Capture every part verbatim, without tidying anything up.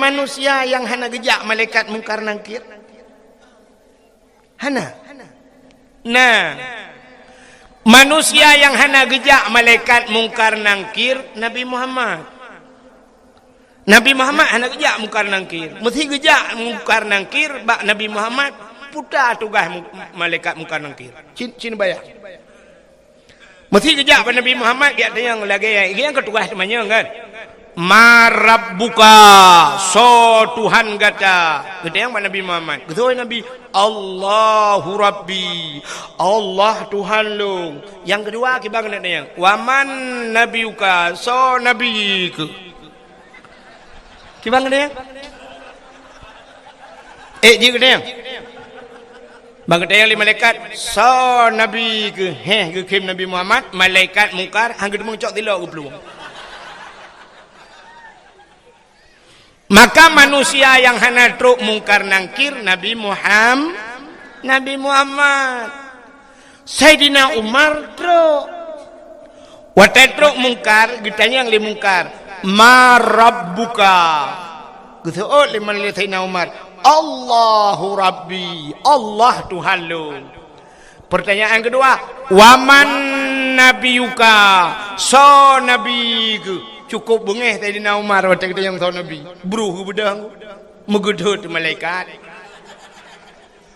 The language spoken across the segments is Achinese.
manusia nyang hana geujak malaikat Mungkar Nangkir? Hana. Nah, manusia nyang hana geujak malaikat Mungkar Nangkir, Nabi Muhammad. Nabi Muhammad hana geujak Mungkar Nangkir. Meusi geujak Mungkar Nangkir bak Nabi Muhammad, puta tugaih mu-, malaikat Mungkar Nangkir. Cin, cin bayang. Meusi geujak bak Nabi Muhammad, geujak tanyong lagèe nyang, nyang keu tugaih teumanyong kan. "Man rabbuka?" Soe Tuhan gata? Geutanyong bak Nabi Muhammad. Geutanyong Nabi, "Allahu Rabbi." Allah Tuhan lôn. Nyang keudua, kiban geutanyong, "Wa man nabiyuka?" Soe nabi keuh? Kiban geutanyong? Eh, jih geutanyong. Ban geutanyong lé malaikat, "Soe nabi keuh?" Heh, geukhém Nabi Muhammad, malaikat Mungkar, han geuteumeung cok tilok geuplueng. Maka manusia nyang hana trok Mungkar Nangkir, Nabi Muham-, Nabi Muhammad. Saidina Umar trok. Watèe trok Mungkar, geutanyong lé Mungkar, "Man rabbuka?" Geuseuôt lé, lé Saidina Umar, "Allahu Rabbi, Allah Tuhan lôn." Peurtanyaan keudua, "Wa man nabiyuka?" Soe nabi keuh? Cukôp beungéh Saidina Umar watèe geutanyong soe nabi. Bruh geubeudôh, meugeudhôt malaikat.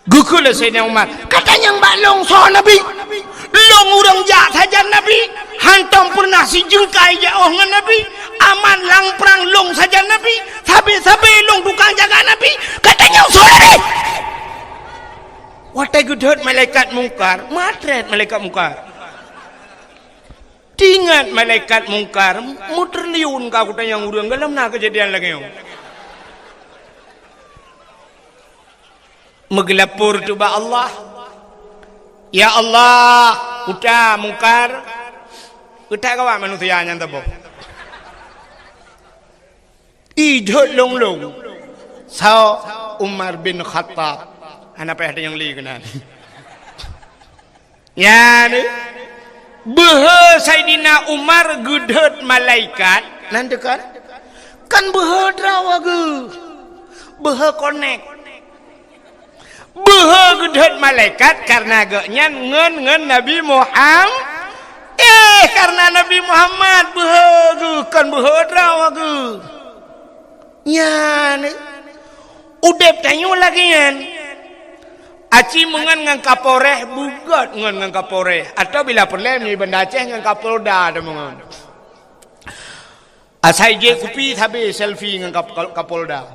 Geukheun lé Saidina Umar, "Ka tanyong bak lôn soe nabi? Lôn ureueng jak sajan nabi, hántom peureunah sijeungkai jiôh ngon nabi, aman lam prang lôn sajan nabi, sabe-sabe lôn tukang jaga nabi, ka tanyong soe nabi?" Watèe geudhôt malaikat Mungkar, meutrét malaikat Mungkar. Teuingat malaikat Mungkar, meutriliun ka kutanyong ureueng, gohlom na keujadian lagèe nyoe. Meugeulapor teuh bak Allah, "Ya Allah, uta Mungkar, uta gawat manusia nyan saboh." Idhôt lôn-lôn. Soe? Umar bin Khattab. Hana payah tanyong lé keunan. Nyan, beuhe Saidina Umar geudhôt malaikat, nan teuka. Kan beuhe droe geuh. Beuhe konek. Beuhe geudhôt malaikat kareuna gobnyan ngon, ngon Nabi Muham-, eh, kareuna Nabi Muhammad beuhe geuh, kon beuhe droe geuh. Nyan, udeb tanyoe lagèe nyan. Aci meungon ngon Kapolres, beugöt ngon, ngon Kapolres. Atawa bila peureulèe meunyoe Banda Aceh ngon Kapolda tameungon. Asai jép kupi sabe selfie ngon Kap-, Kap-, Kapolda.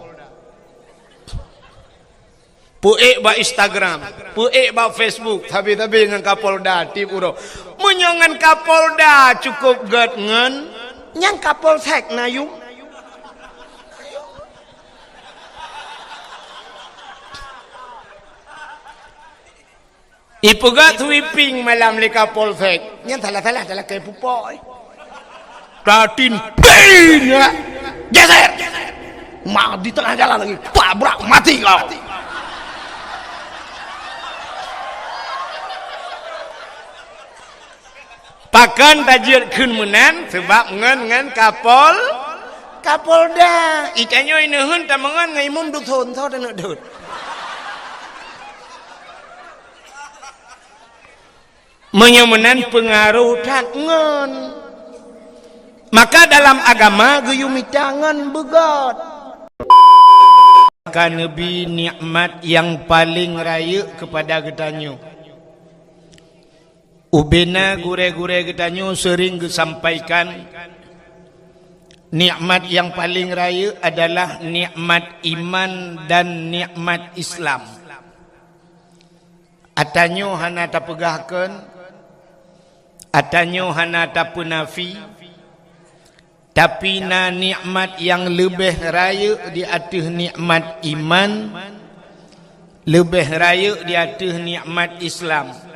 Peuék bak Instagram, peuék bak Facebook, sabe-sabe ngon Kapolda tiep uroe. Meunyoe ngon Kapolda cukôp göt ngon, nyan Kapolsek na yum. Ipeugah sweeping malam lé Kapolsek. Nyan salah-salah talakèe pupok, eh. Tatin, ping, ya. Geser. Mak di tengah jalan lagi. Tabrak, mati kau. Pakon tajeuet kheun meunan, sabab ngon, ngon Kapol-, Kapolda. Itanyoe ineuk hon tameungon ngon imum dusun, soe taneuk deuet. Meunyoe meunan peungaroh that ngon. Maka dalam agama geuyue mita ngon beugöt. Ka neubi nikmat nyang paleng rayeuk keupada geutanyoe. Ubena gurèe-gurèe geutanyoe seuring geusampaikan, nikmat nyang paleng rayeuk adalah nikmat iman dan nikmat Islam. Atanyoe hana tapeugah kon, atanyoe hana tapeunafi, tapi na nikmat nyang leubeh rayeuk di ateueh nikmat iman, leubeh rayeuk di ateueh nikmat Islam.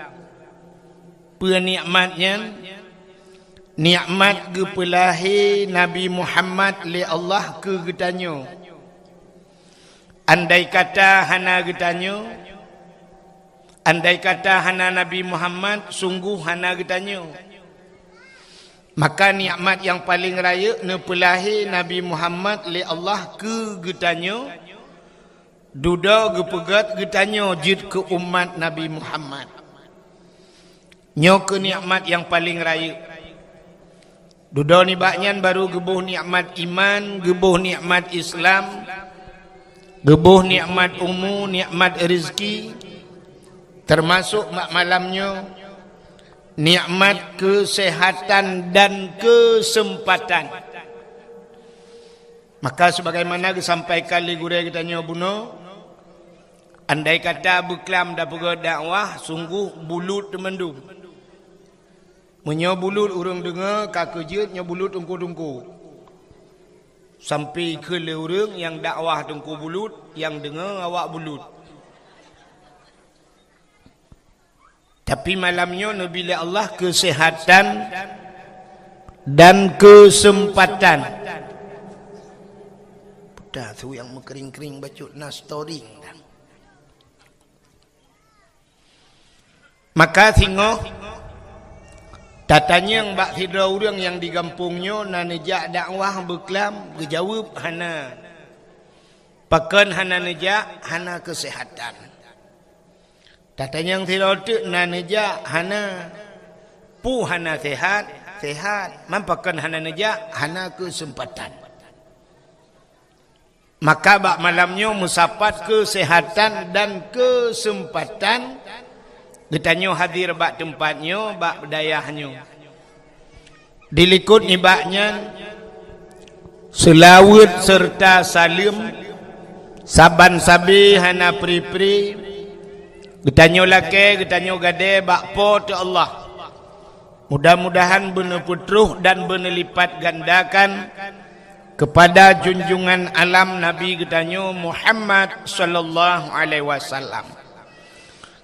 Peue nikmat nyan? Nikmat geupeulahé Nabi Muhammad lé Allah keu geutanyoe. Andai kata hana geutanyoe, andai kata hana Nabi Muhammad, sunggoh hana geutanyoe. Maka nikmat nyang paleng rayeuk neupeulahé Nabi Muhammad lé Allah keu geutanyoe, dudoe geupeugét geutanyoe jeuet keu umat Nabi Muhammad. Nyoe keuh nikmat nyang paleng rayeuk. Dudoe nibak nyan barô geuboh nikmat iman, geuboh nikmat Islam, geuboh nikmat umu, nikmat rezeki, teumasok bak malam nyoe, nikmat keuseuhatan dan keuseumpatan. Maka, sebagaimana geusampaikan lé gurée geutanyoe bunoe, andai kata beuklam dapeugét dakwah, sunggoh bulut teumandum. Meunyoe bulut ureuëng deungoe, ka keujeuet nyoe bulut teungku-teungku. Sampoe keu lé ureuëng nyang dakwah teungku bulut, nyang deungoe awak bulut. Tapi malam nyoe neubi lé Allah keuseuhatan dan keuseumpatan. Peue teuh nyang meukering-kering bacut na storing dah. Maka singoh tatanyong bak sidroe ureuëng nyang di gampông nyoe na neujak dakwah beuklam, geujaweueb hana. Pakon hana neujak? Hana keuseuhatan. Tatanyong sidroe teuk na neujak? Hana. Peue hana seuhat? Seuhat. Man pakon hana neujak? Hana keuseumpatan. Maka bak malam nyoe meusapat keuseuhatan dan keuseumpatan geutanyoe hadir bak teumpat nyoe, bak dayah nyoe. Dilikot nibak nyan, seulaweuet seureuta saleuem saban sabe hana pri-pri geutanyoe lakée geutanyoe gadée bak Po teu Allah. Mudah-mudahan beuneupeutroh dan beuneulipatgandakan keupada junjungan alam Nabi geutanyoe Muhammad sallallahu alaihi wasallam,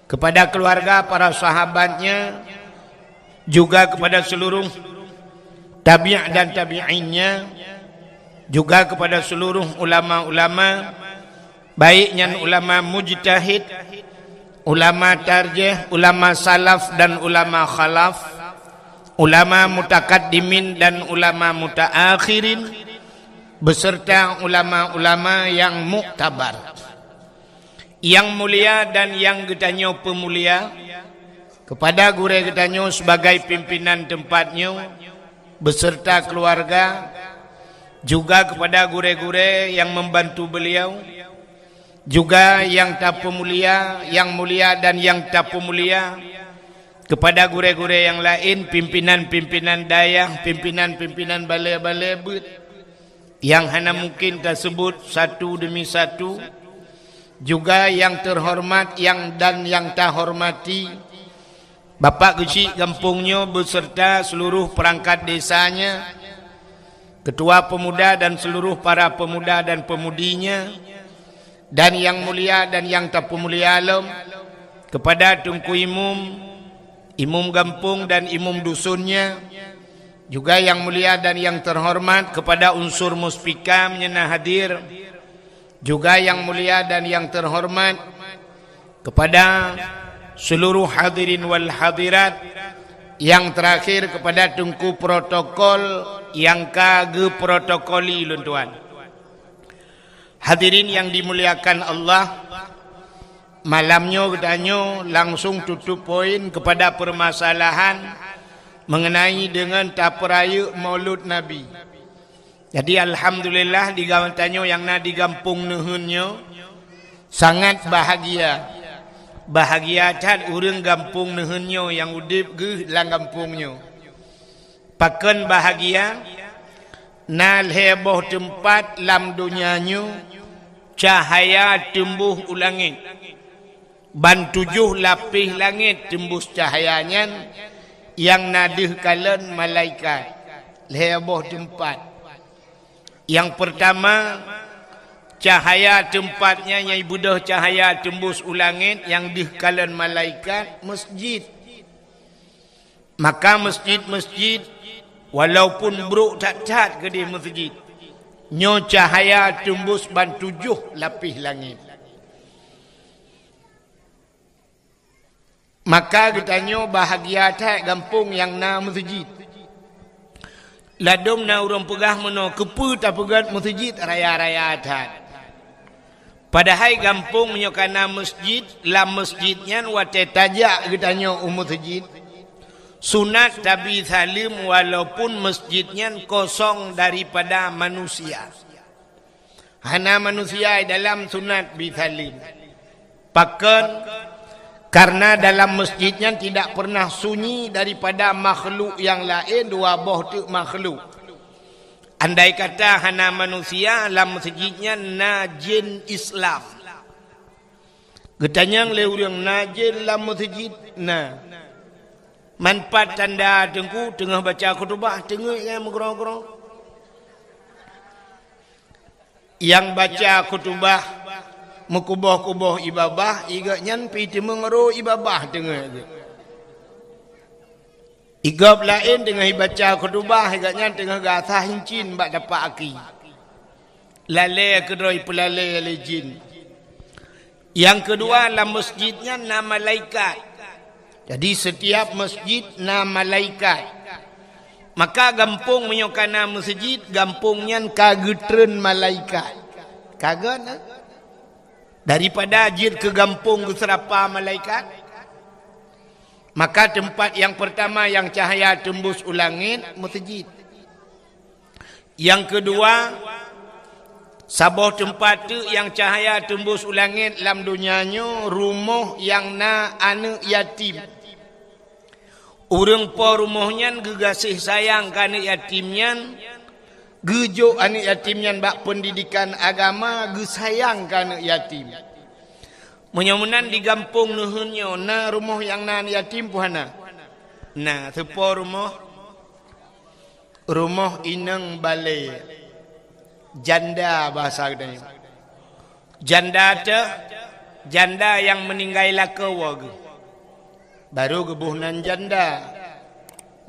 keupada keuluwarga, para sahabatnya, juga keupada seuluruh tabi' dan tabi'innya, juga keupada seuluruh ulama-ulama, baik nyan ulama mujtahid, ulama tarjih, ulama salaf dan ulama khalaf, ulama mutakaddimin dan ulama mutaakhirin, beserta ulama-ulama nyang muktabar. Nyang mulia dan nyang geutanyoe peumulia, keupada gurée geutanyoe sibagai pimpinan teumpat nyoe, beserta keuluwarga, juga keupada gurée-gurée nyang membantu beliau, juga nyang tapeumulia, nyang mulia dan nyang tapeumulia, keupada gurée-gurée nyang laén, pimpinan-pimpinan dayah, pimpinan-pimpinan balée-balée beuet, nyang hana mungken taseubut satu demi satu, juga nyang teuhoreumat nyang dan nyang tahoreumat, Bapak Geuchik gampông nyoe beserta seuluruh peurangkat desanya, keutua peumuda dan seuluruh para peumuda dan peumunyinya, dan nyang mulia dan nyang tapeumulia lom, keupada Teungku Imum, Imum gampông dan Imum dusunnya, juga nyang mulia dan nyang teuhoreumat keupada unsur muspika nyang na hadir, juga nyang mulia dan nyang teuhoreumat keupada seuluruh hadirin wal hadirat, nyang teurakhir keupada Teungku protokol nyang ka geuprotokoli lôn tuan. Hadirin nyang dimuliakan Allah, malam nyoe geutanyoe langsong tutup poin keupada peumasalahan meungeunai deungon tapeurayeuk Maulud Nabi. Jadi, alhamdulillah, di geutanyoe nyang na di gampông Neuheun nyoe sangat bahagia. Bahagia that ureuëng gampông Neuheun nyoe nyang udeb geuh lam gampông nyoe. Pakon bahagia? Na lhée boh teumpat lam donya nyoe cahya teumbôh u langét. Ban tujoh lapéh langét teumbôh cahya nyan, nyang na deuh kalon malaikat. Lhée boh teumpat. Nyang peurtama, cahya teumpat nyan nyang beudôh cahya teumbôh u langét nyang deuh kalon malaikat, meuseujid. Maka meuseujid-meuseujid, walaupun brok that-that keudeh meuseujid, nyoe cahya teumbôh ban tujoh lapéh langét. Maka geutanyoe bahagia that gampông nyang na meuseujid. Ladôm na ureuëng peugah meunoe, keupeue tapeugét meuseujid raya-raya that. Padahai gampông meunyoe ka na meuseujid, lam meuseujid nyan watée tajak geutanyoe u meuseujid, sunat tabi saleuem walaupun meuseujid nyan kosong daripada manusia. Hana manusia di dalam, sunat bi saleuem. Pakon? Karena dalam meuseujid nyan tidak pernah sunyi daripada makhluk nyang laén, dua boh teuk makhluk. Andai kata hana manusia, lam meuseujid nyan na jén Islam. Geutanyong lé ureuëng, na jén lam meuseujid? Na. Man pat tanda Teungku teungoh baca khutubah, teungeut nyan meugroe-groe. Nyang baca khutubah meukuboh-kuboh ié babah, i gobnyan pih teumeung rô ié babah teungoh geuh. I gob laén teungoh ibaca khutubah, i gobnyan teungoh geuasah incin bak tapak aki. Lalée keudroe ipeulalée lé jén. Nyang keudua, lam meuseujid nyan na malaikat. Jadi, setiap meuseujid na malaikat. Maka gampông meunyoe ka na meuseujid, gampông nyan ka geutreun malaikat. Ka gét, eh? Daripada jeuet keu gampông geuseurapa malaikat. Maka teumpat nyang peurtama nyang cahya teumbus u langét, meuseujid. Nyang keudua, saboh teumpat teuk nyang cahya teumbus u langét lam donya nyoe, rumoh nyang na aneuëk yatim. Ureuëng po rumoh nyan geugaséh sayang keu aneuëk yatim nyan, geujok aneuëk yatim nyan bak peundidikan agama, geusayang keu aneuëk yatim. Meunyoe meunan di gampông neuheun nyoe, na rumoh nyang na aneuëk yatim peue hana? Na, soe po rumoh? Rumoh inong balée, janda bahasa geutanyoe. Janda teuh, janda nyang meuninggai lakoe geuh. Barô geuboh nan janda.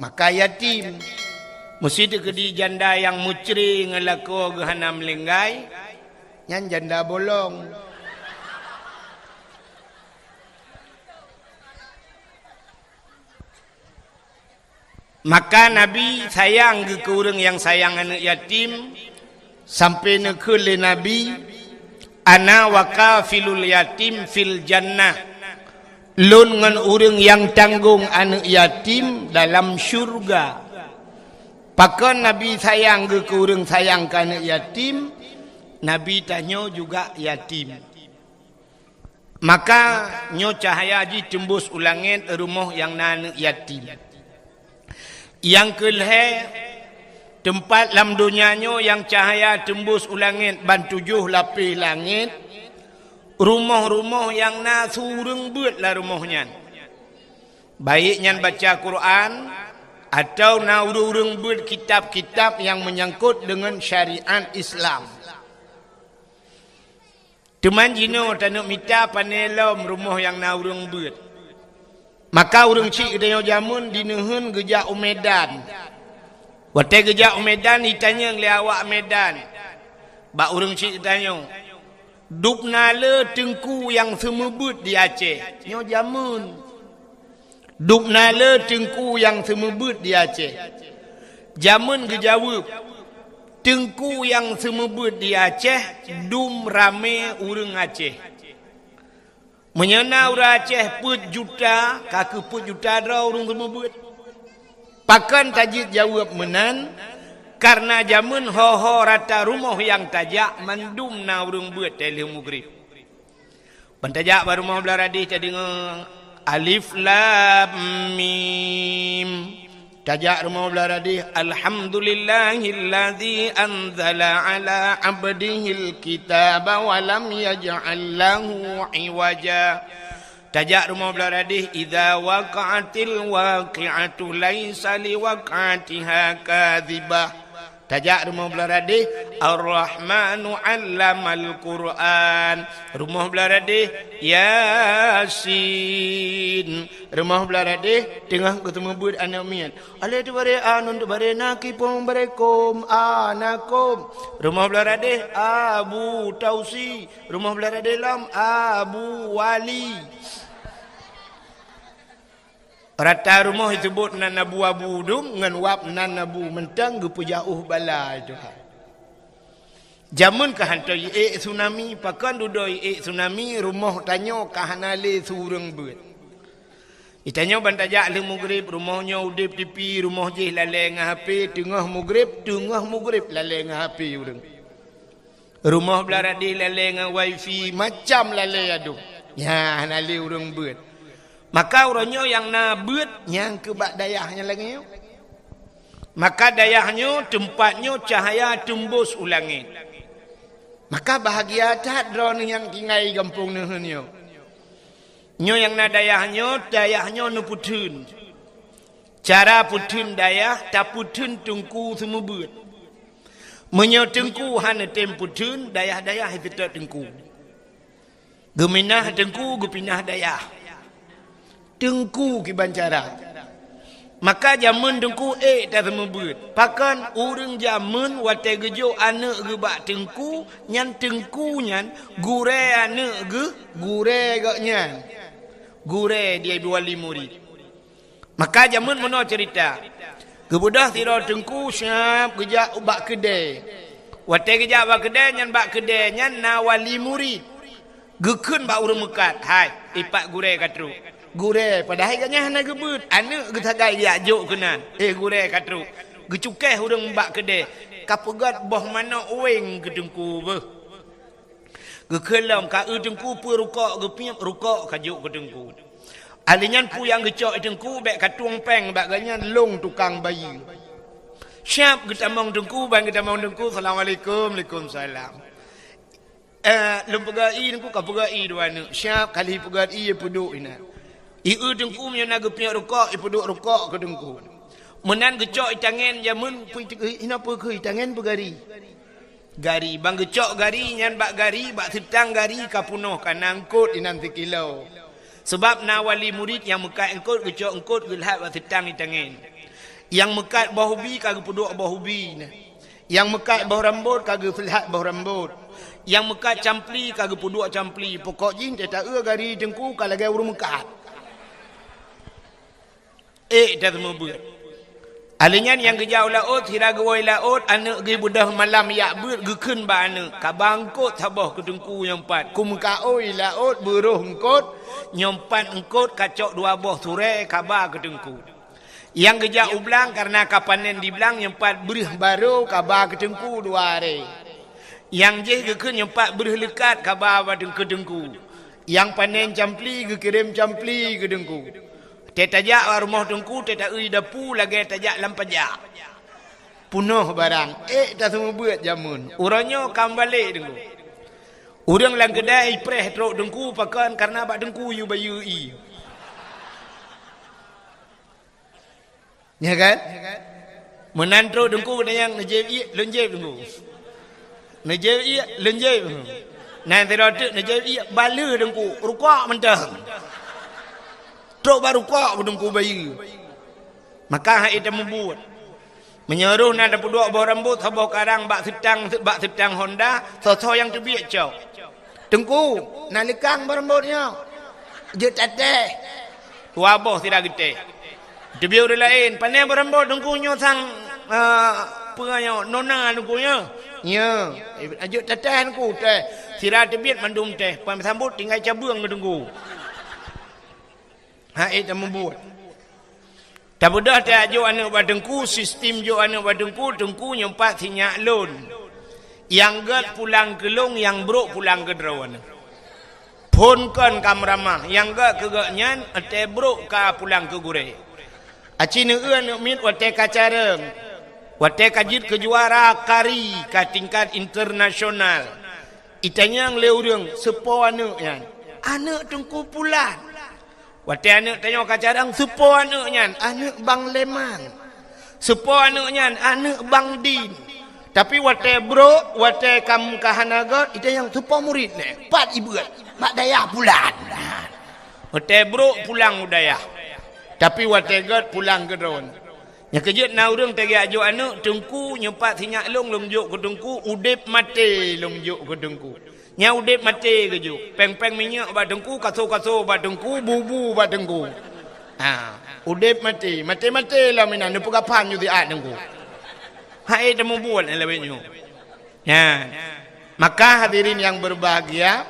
Maka yatim. Meusé teukeudi janda nyang meucre ngon lakoe geuh hana meuninggai, nyan janda bolong. Maka Nabi sayang geuh keu ureuëng nyang sayang aneuëk yatim, sampoe neukheun lé Nabi, "Ana wa kafilul yatim fil jannah." Lôn ngon ureuëng nyang tanggong aneuëk yatim dalam syeuruga. Pakon Nabi sayang geuh keu ureuëng sayang keu aneuëk yatim, Nabi tanyoe juga yatim. Maka nyoe cahya jih teumbus u langét rumoh nyang na aneuëk yatim. Nyang keu lhée, teumpat lam donya nyoe nyang cahya teumbus u langét ban tujoh lapéh langét, rumoh-rumoh nyang na su ureuëng beuet lam rumoh nyan. Baik nyan baca Quran, atawa na ureuëng-ureuëng beuet kitab-kitab nyang meunyangkot deungon syariat Islam. Teuma jinoe taneuk mita pane lom rumoh nyang na ureuëng beuet. Maka ureuëng chik geutanyoe jameun dineuheun geujak u Medan. Watée geujak u Medan, jitanyong lé awak Medan bak ureuëng chik geutanyoe, "Dubna le teungku nyang seumeubeuet di Aceh?" Nyoe jameun. "Dubna le teungku nyang seumeubeuet di Aceh?" Jameun geujaweueb, "Teungku nyang seumeubeuet di Aceh dum ramé ureuëng Aceh." Meunyoe na ureuëng Aceh peuet juta, ka keuh peuet juta droe ureuëng seumeubeuet. Pakon tajeuet jaweueb meunan? Kareuna jameun ho-ho rata rumoh nyang tajak mandum na ureuëng beuet teuh lheueh mugrib. Ban tajak bak rumoh blaih radeh tadeungoe alif lam mim. Tajak rumoh blaih radeh, "Alhamdulillahilladzi anzala ala abdihil kitaba wa lam yaj'al lahu iwaja." Tajak rumoh blaih radeh, "Idza waqa'atil waqi'atu laisa liwaq'atiha kadzibah." Tajak rumoh blaih radeh, "Ar-Rahmanu 'allamal Qur'an." Rumoh blaih radeh, "Yasin." Rumoh blaih radeh, teungoh geuseumeubeuet aneuk miet. Alif tu baré a, nun tu baré na, kif pom baré kom, a na kom. Rumoh blaih radeh, Abu Tausi. Rumoh blaih radeh lom, Abu Wali. Rata rumoh jiteubiet nan abu-abu dum, ngon wab nan abu mantong geupeujauh bala Tuhan. Jameun ka hantom jiék tsunami, pakon dudoe jiék tsunami, rumoh tanyoe ka hana lé su ureuëng beuet. Di tanyoe ban tajak lheueh mugrib, rumoh nyoe udeb tipi, rumoh jih lalée ngon H P, teungoh mugrib, teungoh mugrib lalée ngon H P ureuëng. Rumoh blah radeh lalée ngon wifi, macam lalée adum. Nyan hana lé ureuëng beuet. Maka uroe nyoe nyang na beuet nyang keu bak dayah nyang lagée nyoe. Maka dayah nyoe teumpat nyoe cahya teumbus u langét. Maka bahagia that droeneuh nyang tinggai gampông neuheun nyoe. Nyoe nyang na dayah nyoe, dayah nyoe neupeutheun. Cara peutheun dayah, tapeutreun teungku seumeubeuet. Meunyoe teungku hana tem peutheun, dayah-dayah jiteutot teungku. Geuminah teungku, geupinah dayah. Teungku kiban cara. Maka jameun teungku ék taseumeubeuet. Pakon ureuëng jameun watée geujok aneuëk geuh bak teungku, nyan teungku nyan gurée aneuëk geuh, gurée gobnyan. Gurée dia wali murid. Maka jameun meunoe ceurita. Geubeudôh sidroe teungku siab geujak ubak keudée. Watée geujak bak keudée nyan, bak keudée nyan na wali murid. Geukheun bak ureuëng meukat, "Hai, ipat gurée ka trok." Gurée, padahai gobnyan hana geubeuet, aneuëk geusagai geujak jok keunan. "Eh, gurée ka trok." Geucukéh ureuëng bak keudée, ka peugét boh manok weng keu teungku beuh. Geukheun lom, ka eu teungku peue rukok, geupiep rukok ka jok keu teungku. Ahli nyan peue nyang geucok teungku, bék ka tueng péng bak gobnyan, lôn tukang bayeue. Siab geutamong teungku, ban geutamong teungku, "Assalamualaikum." "Waalaikumsalam." "Eh, lôn peugét ie teungku." Ka peugét ie dua aneuëk. Siab kali peugét ie peuduek inan. Ie teungku meunyoe na geupiep rukok, ipeuduek rukok keu teungku. Meunan geucok itangen jameun, peue inoe peue keuh itangen peugari. Gari, ban geucok gari nyan bak gari, bak seutang gari ka peunoh ka na eungkot inan sikilo. Sabab na wali murid nyang meukat eungkot, geucok eungkot geulhat bak seutang itangen. Nyang meukat boh ubi ka geupeuduek boh ubi na. Nyang meukat boh rambot ka geupeuhat boh rambot. Nyang meukat campli ka geupeuduek campli. Pokok jih teuta eu gari teungku ka lagée ureuëng meukat. Ék taseumeubeuet. Ahli nyan nyang geujak u laôt, sira geuwoe laôt, aneuëk geuh beudôh malam jak beuet geukheun bak aneuëk, "Kaba eungkot saboh keu teungku nyang pat." Kumeukaôi laôt beuroh eungkot, nyang pat eungkot kacok dua boh surée kaba keu teungku. Nyang geujak u blang kareuna ka panen di blang, nyang pat breuh baro kaba keu teungku dua arée. Nyang jih geukheun nyang pat breuh leukat kaba bak teungku-teungku. Nyang panen campli geukirém campli keu teungku. Teutajak bak rumoh teungku, teuta eu dapu lagée tajak lam pajak. Peunoh barang, ék taseumeubeuet jameun. Uroe nyoe ka meubalek teungku. Ureuëng lam keudai ipreh trok teungku pakon kareuna bak teungku yue bayeue ie. Nya kan? Meunan trok teungku geutanyong, "Neujép ié?" "Lôn jép teungku." "Neujép ié?" "Lôn jép." Nan sidroe teuk, "Neujép ié?" "Baleue teungku, rukok mantong." Trok bak rukok teungku bayeue. Maka han ék tameubuet. Meunyoe roh na tapeuduek boh rambot saboh karang bak seutang, bak seutang honda, soe-soe nyang teubiet cok. "Teungku, na leukang boh rambot nyoe." "Jeuet tatéh." Dua boh sira geutéh. Teubiet ureuëng laén, "Pané boh rambot teungku nyoe sang, eh, peue nyoe, nona teungku nyoe?" "Nyoe." "Jeuet tatéh teungku." Téh. Sira teubiet mandum téh. Pan sambot tinggai cabeueng keu teungku. Han ék tameubuet. Tabeudôh tajak jok aneuëk bak teungku, sistem jok aneuëk bak teungku, teungku nyang pat sinyak lôn. Nyang gét pulang keu lôn, nyang brok pulang keu droeneuh. Phon kon ka meuramah, nyang gét keu gobnyan, watée brok ka pulang keu gurée. Aci neueu aneuëk miet watée ka careueng, watée ka jeuet keu juara kari ka tingkat internasional. Itanyong lé ureuëng, "Soe po aneuëk nyan?" "Aneuëk Teungku Pulan." Watée aneuëk tanyoe ka careueng, "Soe po aneuëk nyan?" "Aneuëk Bang Leman." "Soe po aneuëk nyan?" "Aneuëk Bang Din." Tapi watée brok, watée kam ka hana gét, itanyong, "Soe po murit nyan? Pat ibeuet?" "Bak dayah Pulan." Watée brok pulang u dayah. Tapi watée gét pulang keu droeneuh. Nyang keujeuet na ureuëng tajak jok aneuëk, "Teungku, nyoe pat sinyak lôn, lôn jok keu Teungku, udeb maté lôn jok keu Teungku." Nyan udeb maté geujok. Péng-péng minyeuk bak teungku, kaso-kaso bak teungku, bu-bu bak teungku. Ha, udeb maté, maté-maté lom inan, neupeugah phan nyoe siat Teungku. Hai teumubuet lawét nyoe. Nyan. Maka hadirin yang berbahagia,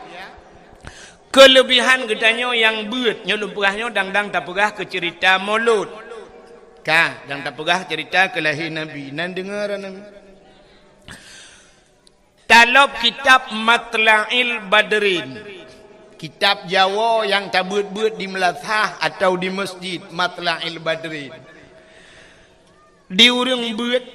kelebihan geutanyoe nyang beuet, nyoe lôn peugah nyoe dang-dang tapeugah keu cerita Maulud. Ka, dang tapeugah cerita keu lahé Nabi. Nan deungoe Nabi. Talop kitab Matla'il Badrin. Kitab Jawoe nyang tabeuet-beuet di meulasah atau di masjid, Matla'il Badrin. Di ureuëng beuet,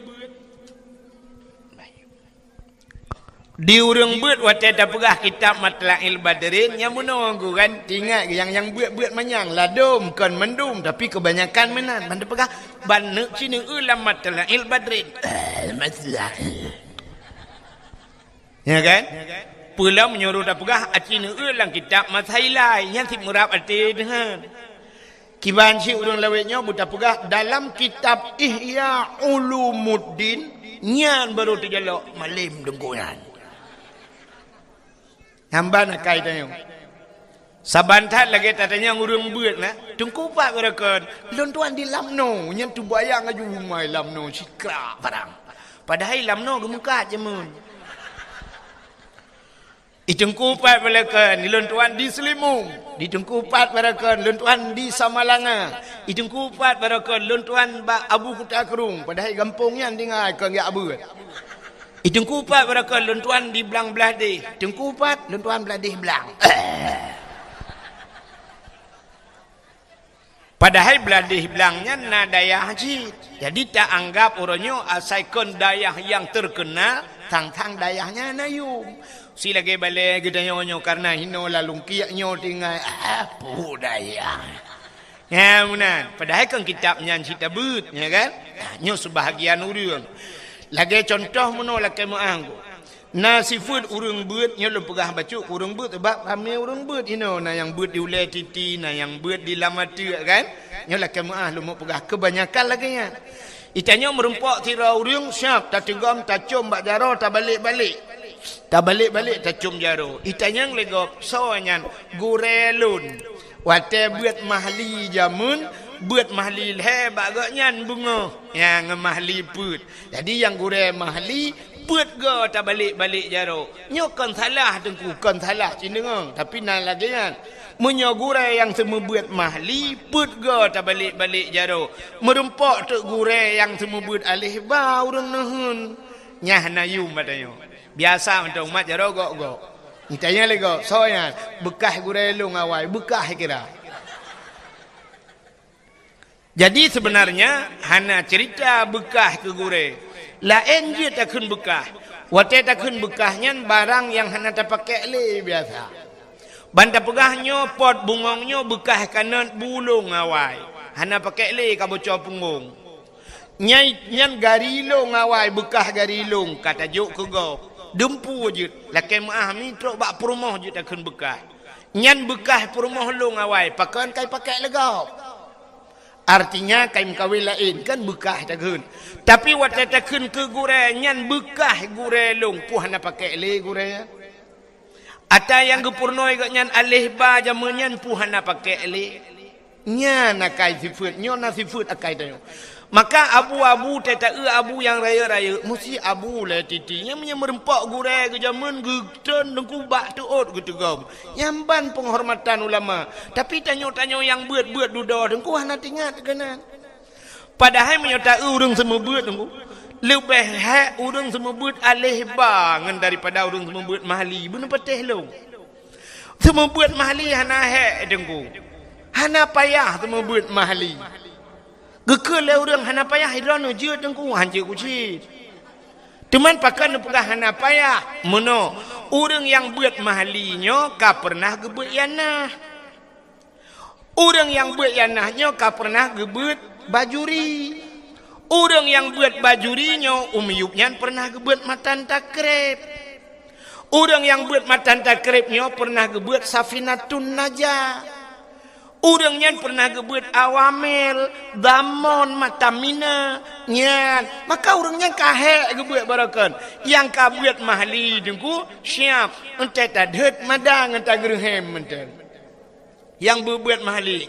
di ureuëng beuet watée tapeugah kitab Matla'il Badrin, nyang meunoe geuh kan, ingat nyang, nyang beuet-beuet manyang, ladom kon mandum, tapi keubanyakan meunan. Ban tapeugah, ban neuk ci neueu lam Matla'il Badrin. Eh, Matla'il. Ya kan? Peue lom meunyoe tapeugah aci neueu lam kitab Masailai, nyan cit meurab até deuhan. Kiban cit ureuëng lawét nyoe beutapeugah dalam kitab Ihya Ulumuddin, nyan baru teujalok malem Teungku nyan. Nyan ban akai tanyoe. Saban that lagée tatanyong ureuëng beuet na, "Teungku pat barakon, lôn tuan di Lamno, nyan teubayang aju umai Lamno sikrak barang. Padahai Lamno geumeukat jameun." "I Teungku pat barakon, lôn tuan di Seulimong, di Teungku pat barakon, lôn tuan di Samalanga, i Teungku pat barakon, lôn tuan bak Abu Kuta Krueng, padahai gampông nyan tinggai kon jak beuet." "I Teungku pat barakon, lôn tuan di Blang Blahdeh, Teungku pat, lôn tuan Blahdeh Blang." Padahai Blahdeh Blang nyan na dayah cit. Jadi taanggab uroe nyoe asai kon dayah nyang teukeunal, thang-thang dayah nyan na yum. Si lagée balée geutanyoe nyoe kareuna hinoe lalungkiek nyoe tinggai, ah, peue dayah. Nyan meunan, padahai kon kitab nyan cit tabeuet, ya kan? Nah, nyoe seubahagian ureuëng. Lagée cuntoh meunoe lakée meuáh Teungku. Na sifeuet ureuëng beuet nyoe lôn peugah bacut keu ureuëng beuet, sabab ramé ureuëng beuet inoe, na nyang beuet di ulée titi, na nyang beuet di lam ateueh kan. Nyoe lakée meuáh lôn peugah keubanyakan lagée nyan. Itanyoe meurumpok sidroe ureuëng siab tateugom tacom bak jaroe tabalek-balek. Tabalek-balek tacom jaroe. Itanyong lé gob, "Soe nyan?" "Gurée lôn." Watée beuet mahli jameun, beuet mahli lhée bak gobnyan beungoh nyang mahli peuet. Jadi nyang gurée mahli peuet goe tabalek-balek jaroe. Nyoe kon salah Teungku, kon salah cit deungoe, tapi na lagée nyan. Meunyoe gurée nyang seumeubeuet mahli peuet goe tabalek-balek jaroe, meurumpok teuk gurée nyang seumeubeuet aléh ba ureuëng neuheun. Nyan hana yum bak tanyoe. Biasa mantong umat jaroe gok-gok. Itanyong lé gob, "Soe nyan?" "Beukah gurée lôn awai, beukah kira." Jadi seubeunarnya hana cerita beukah keu gurée. Laén jeuet takheun beukah. Watée takheun beukah nyan barang nyang hana tapakék lé biasa. Ban tapeugah nyoe pot bungöng nyoe beukah kanöt bu lôn awai. Hana pakék lé ka boco punggong. Nyai nyan gari lôn awai, beukah gari lôn ka tajok keu gob. Dumpeue jeuet, lakée meuáh mi trok bak peurumoh jeuet takheun beukah. Nyan beukah peurumoh lôn awai, pakon kai pakék lé gob. Artinya kai meukawen laén, kan beukah takheun. Tapi watée takheun keu gurée, nyan beukah gurée lôn, peue hana pakék lé gurée nyan. Ata nyang geupurunoe gobnyan aléh ba jameun nyan peue hana pakék lé. Nyan akai sifeuet, nyoe na sifeuet akai tanyoe. Maka abu-abu teuh taeu abu nyang rayeuk-rayeuk, musti abu lé titi. Nyan meunyoe meurumpok gurée geujameun geutreun Teungku bak teuôt geuteugom. Nyan ban peunghormatan ulama. Tapi tanyoe-tanyoe nyang beuet-beuet dudoe Teungku hana teuingat keunan. Padahai meunyoe taeu ureuëng seumeubeuet Teungku, leubeh hék ureuëng seumeubeuet aléh ba ngon daripada ureuëng seumeubeuet mahli. Beuneupatéh lôn. Seumeubeuet mahli hana hék Teungku. Hana payah seumeubeuet mahli. Geukheun lé ureuëng hana payah, droeneuh jeuet Teungku, hanjeuet kucit. Teuma pakon neupeugah hana payah? Meunoe, ureuëng nyang beuet mahli nyoe ka peureunah geubeuet ianah. Ureuëng nyang beuet ianah nyoe ka peureunah geubeuet bajuri. Ureuëng nyang beuet bajuri nyoe u miyueb nyan peureunah geubeuet matan takreb. Ureuëng nyang beuet matan takreb nyoe peureunah geubeuet safinatun najah. Ureuëng nyan peureunah geubeuet awamel, damon, mata mina, nyan. Maka ureuëng nyan ka hék geubeuet barakon. Nyang ka beuet mahli Teungku, siab, eunteuk tadheuet mada ngon tageureuhem mantong. Nyang beubeuet Mahli.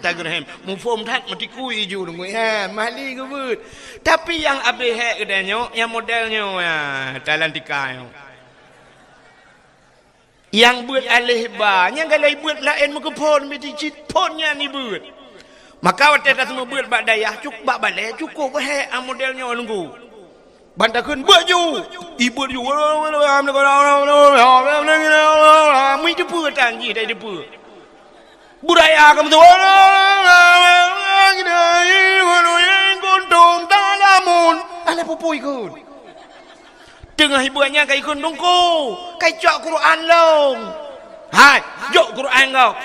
Tageureuhem. Muphom that meutikui iju deungon. Ha, Mahli geubeuet. Tapi nyang abéh hék geutanyoe, nyang model nyoe, ha, talan tika nyoe. Nyang beuet aléh ba, nyang galai beuet laén meukeuphon, meuti cit phon nyan ibeuet. Maka watée tateumé beuet bak dayah, cuk-, bak balée, cukôp hék, ha, model nyoe Teungku. Ban takheun beuet ju, ibeuet ju. Mui teupeue tan jih, tai teupeue. Beuraya ka meutuah. Kuntum ta'lamun. Alah pupui kheun. Teungoh ibeuet nyan ka ikheun Teungku, ka icok Quran lom. Hai, jok Quran gob.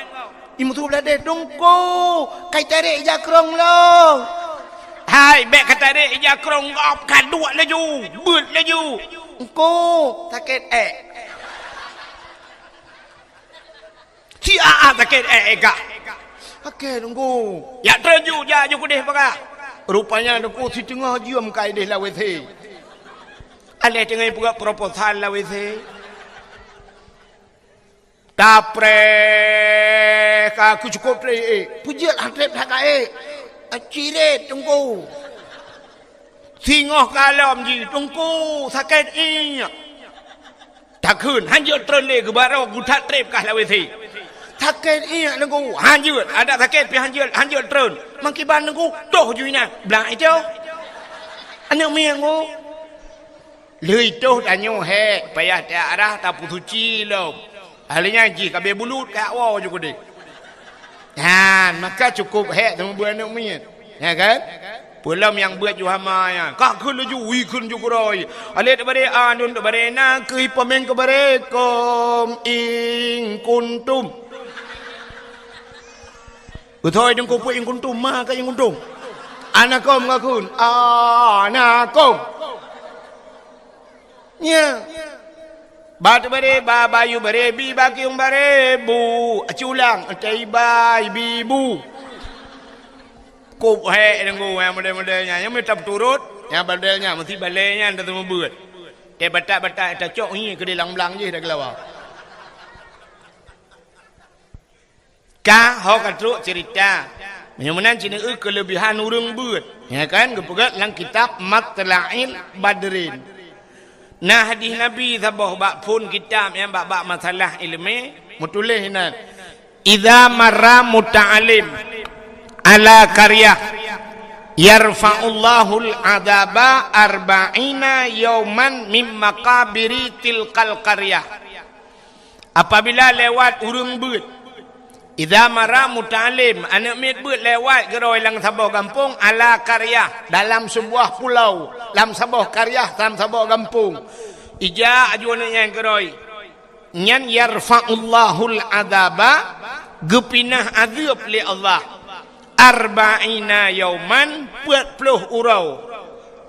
Imeusu bladeh Teungku, ka itarek ija krong lom. Hai, bék ka tarek ija krong gob, ka duek laju, beuet laju. Teungku, sakét ék. Si aa sakét ék, ék gah. Oke, Teungku. Jak treun ju, jak ju keudeh paga. Rupanya Teungku siteungoh jeuem ka ideh lam W C. Aléh teungoh ipeugah proposal lam W C. Tapreh ka keucukôp treb ék. Peujeuet han treb that ka ék. Cirét Teungku. Singoh ka lom jih, Teungku, sakét ék. Takheun, han jeuet treun lé, geubarô geuthat treb kah lam W C. Sakét ék Teungku, han jeuet, adak sakét pih han jeuet, han jeuet treun. Mangkiban Teungku, toh ju inan, blang itoh. Aneuk miet Teungku. Lheueh toh tanyoe hék, payah teuarah tapeusuci lom. Ahli nyan jih ka abéh bulut, ka woe ju keudeh. Nyan, maka cukôp hék teuma beuet aneuk miet. Ya kan? Peulom nyang beuet ju hama nyan. Ka kheun laju, wih kheun ju keurôi. Alif teubari, a, nun teubari, na keuh ipeumen keubari, kum in kuntum. Beutôi Teungku peue in kuntum, ma ka in kuntum. Anakum ka kheun, anakum. Nya. Ba teubari, ba bayu bari, bi bakiung bari, bu. Aci ulang, taiba, bi bu. Kop hék Teungku, nyang model-model nyan. Nyang mita peuturot, nyang model nyan, meusti balée nyan tateumé beuet. Teubatak-batak tacok ngieng keudeh lam blang jih dah geulawa. Ka ho ka trok ceurita. Meunyoe meunan ci neueu keuleubihan ureuëng beuet. Ya kan? Geupeugah lam kitab Matla'il Badrin. Na hadih Nabi saboh bak phon kitab nyang bak-bak masalah iéleumé, meutuléh inan, "Idza marra muta'allim ala qaryah, yarfa'ullahul adzaba arba'ina yauman min maqabiri tilkal qaryah." Apabila lewat ureuëng beuet, idza marra muta'allim, aneuk miet beuet lewat keudroe lam saboh gampông, ala qaryah, dalam sebuah pulau, lam saboh qaryah, lam saboh gampông. Ijak aju aneuk nyan keudroe. Nyan yarfa'ullahul adzaba, geupinah azeueb lé Allah. Arba'ina yauman, peuet ploh uroe.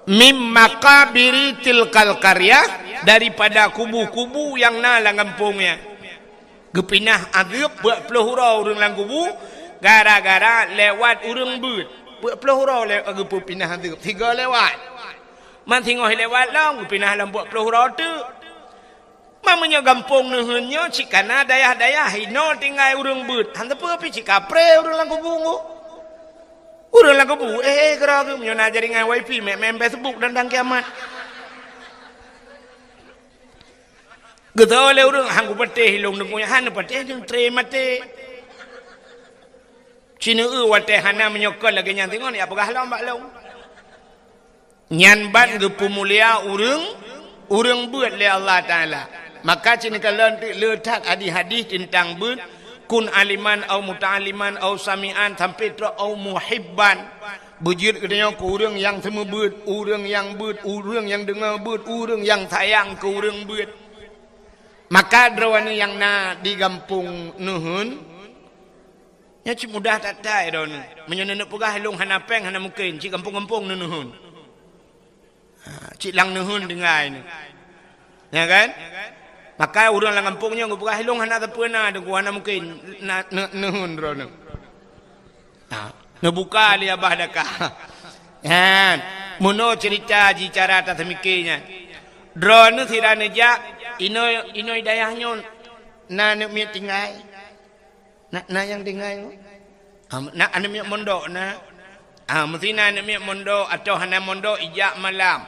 Mim maqabiri tilkal qaryah, daripada kubu-kubu nyang na lam gampông nyan. Geupinah azeueb peuet ploh uroe ureuëng lam kubu, gara-gara lewat ureuëng beuet. Peuet ploh uroe le-, geupeupinah azeueb, sigo lewat. Man singoh lewat lom, geupinah lom peuet ploh uroe teuk. Ma meunyoe gampông neuheun nyoe cit ka na dayah-dayah inoe tinggai ureuëng beuet, han teupeu pih cit kapreh ureuëng lam kubu nyoe. Ureuëng lam kubu, eh, eh, keudroe geuh, meunyoe na jaringan wifi, meu'en Facebook dan, dan kiamat. Geutôi lé ureuëng, han kupatéh ilong deungon nyan, han neupatéh deungon tré maté. Ci neueu watée hana meunyoe kon lagée nyan singoh, ya peugah lom bak lôn. Nyan ban geupeumulia ureuëng, ureuëng beuet lé Allah Taala. Maka ci neukalon teuk le that hadih-hadih teuntang beuet, kun aliman au muta'alliman au sami'an sampai trok au muhibban. Beujeuet geutanyoe keu ureuëng nyang seumeubeuet, ureuëng nyang beuet, ureuëng nyang deungoe beuet, ureuëng nyang sayang keu ureuëng beuet. Maka droeneuh nyang na di gampông neuheun, nyan cit mudah that-that droeneuh. Meunyoe neuneuk peugah, "Ilong hana péng," hana mungken, cit gampông-gampông neuheun. Ha, cit lam neuheun tinggai nyoe. Ya kan? Maka ureuëng lam gampông nyoe geupeugah, "Ilong hana sapeue na, Teungku, hana mungken na, ne-, neuheun droeneuh." Ha, neubuka lé abah daka. Nyan, meunoe ceurita jih cara taseumiké nyan. Droeneuh sira neujak, inoe, inoe dayah nyoe na aneuk miet tinggai. Na, na nyang tinggai? Ha, na aneuk miet mondok na? Ha, meusti na aneuk miet mondok atawa hana mondok ijak malam.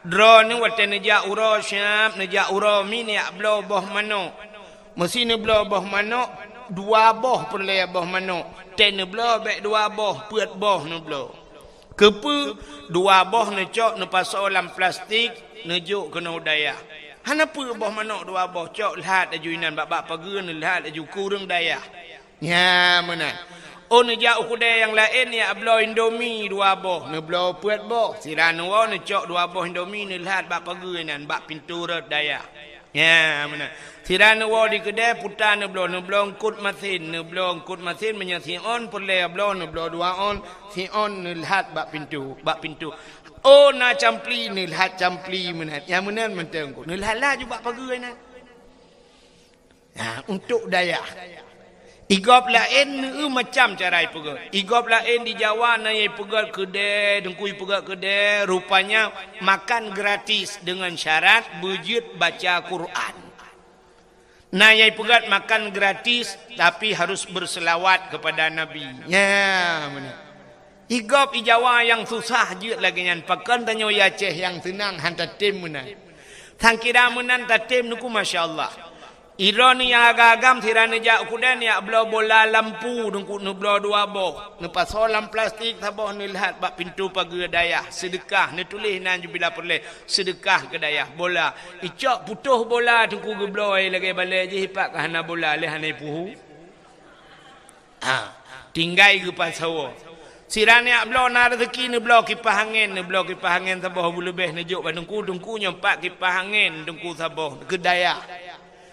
Droeneuh watée neujak uroe siab, neujak uroe mi neujak bloe boh manok. Meusti neubloe boh manok, dua boh peureulée boh manok. Tée neubloe bék dua boh, peuet boh neubloe. Keupeue? Dua boh neucok neupasoe lam plastik, neujok keunoe u dayah. Hana peue boh manok dua boh, cok lhat laju inan bak, bak pageue, neulhat laju keu ureuëng dayah. Nyan meunan. Oh, neujak u keudée nyang laén, neujak bloe Indomie dua boh, neubloe peuet boh. Sira neuwoe neucok dua boh Indomie, neulhat bak pageue inan, bak pintoe rot dayah. Nyan meunan. Sira neuwoe di keudée, puta neubloe, neubloe eungkot masin, neubloe eungkot masin, meunyoe siôn peureulée bloe, neubloe dua ôn, siôn neulhat bak pintoe, bak pintoe. Oh, na campli, neulhat campli meunan. Nyan meunan mantong, neulhat laju bak pageue inan. Ha, untuk dayah. Igob laén neu macam cara ipeugét. Igob laén di Jawa na nyang ipeugét keudée, teungku ipeugét keudée, rupanya makan gratis dengan syarat beujeuet baca Quran. Na nyang ipeugét makan gratis, tapi harus berselawat kepada Nabi. Nyan meunan. Igob i Jawa nyang susah jeuet lagée nyan, pakon tanyoe i Aceh nyang seunang han tatem meunan. Sangkira meunan tatem teungku, masya Allah. Droeneuh nyang agam-agam sira neujak u keudée neujak bloe bola lampu teungku, neubloe dua boh, neupasoe lam plastik saboh, neulhat bak pintoe pageue dayah, seudeukah, neutuléh nan jubila peureulée, seudeukah keu dayah, bola. Icok putôh bola teungku, geubloe lagée balée jih, ipak ka hana bola lé, hana ipuhu. Ha, tinggai geupasoe. Sira neujak bloe na raseuki, neubloe kipah angén, neubloe kipah angén saboh beuleubeh, neujok bak teungku, teungku nyoe pat kipah angén teungku saboh keu dayah.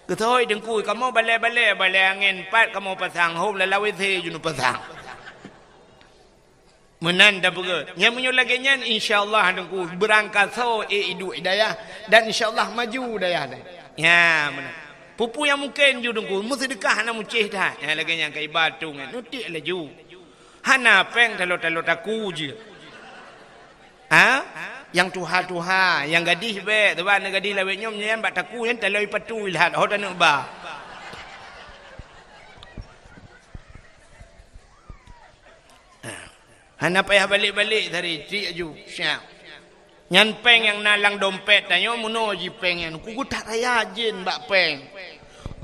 Geusoe teungku, kamoe balée-balée, balée angén pat kamoe pasang, hom lam W C ju neupasang. Meunan tapeugét. Nyan meunyoe lagée nyan, insya Allah teungku, beurangkasoe ék iduek i dayah, dan insya Allah maju dayah nyan. Nyan meunan. Peue-peue nyang mungken ju teungku, meuseudeukah hana mucéh that. Nyan lagée nyan ka iba tu nyan, neutiek laju. Hana péng taloe-taloe taku jeuet. Ha? Nyang tuha-tuha, nyang gadih bék, sabab na gadih lawét nyoe nyan bak taku nyan taloe ipatui lhat, ho taneuk ba. Hana payah balek-balek tadi, tiek ju, siap. Nyan péng nyang na lam dompet tanyoe, meunoe jih péng nyan, ku geutak raya jén bak péng.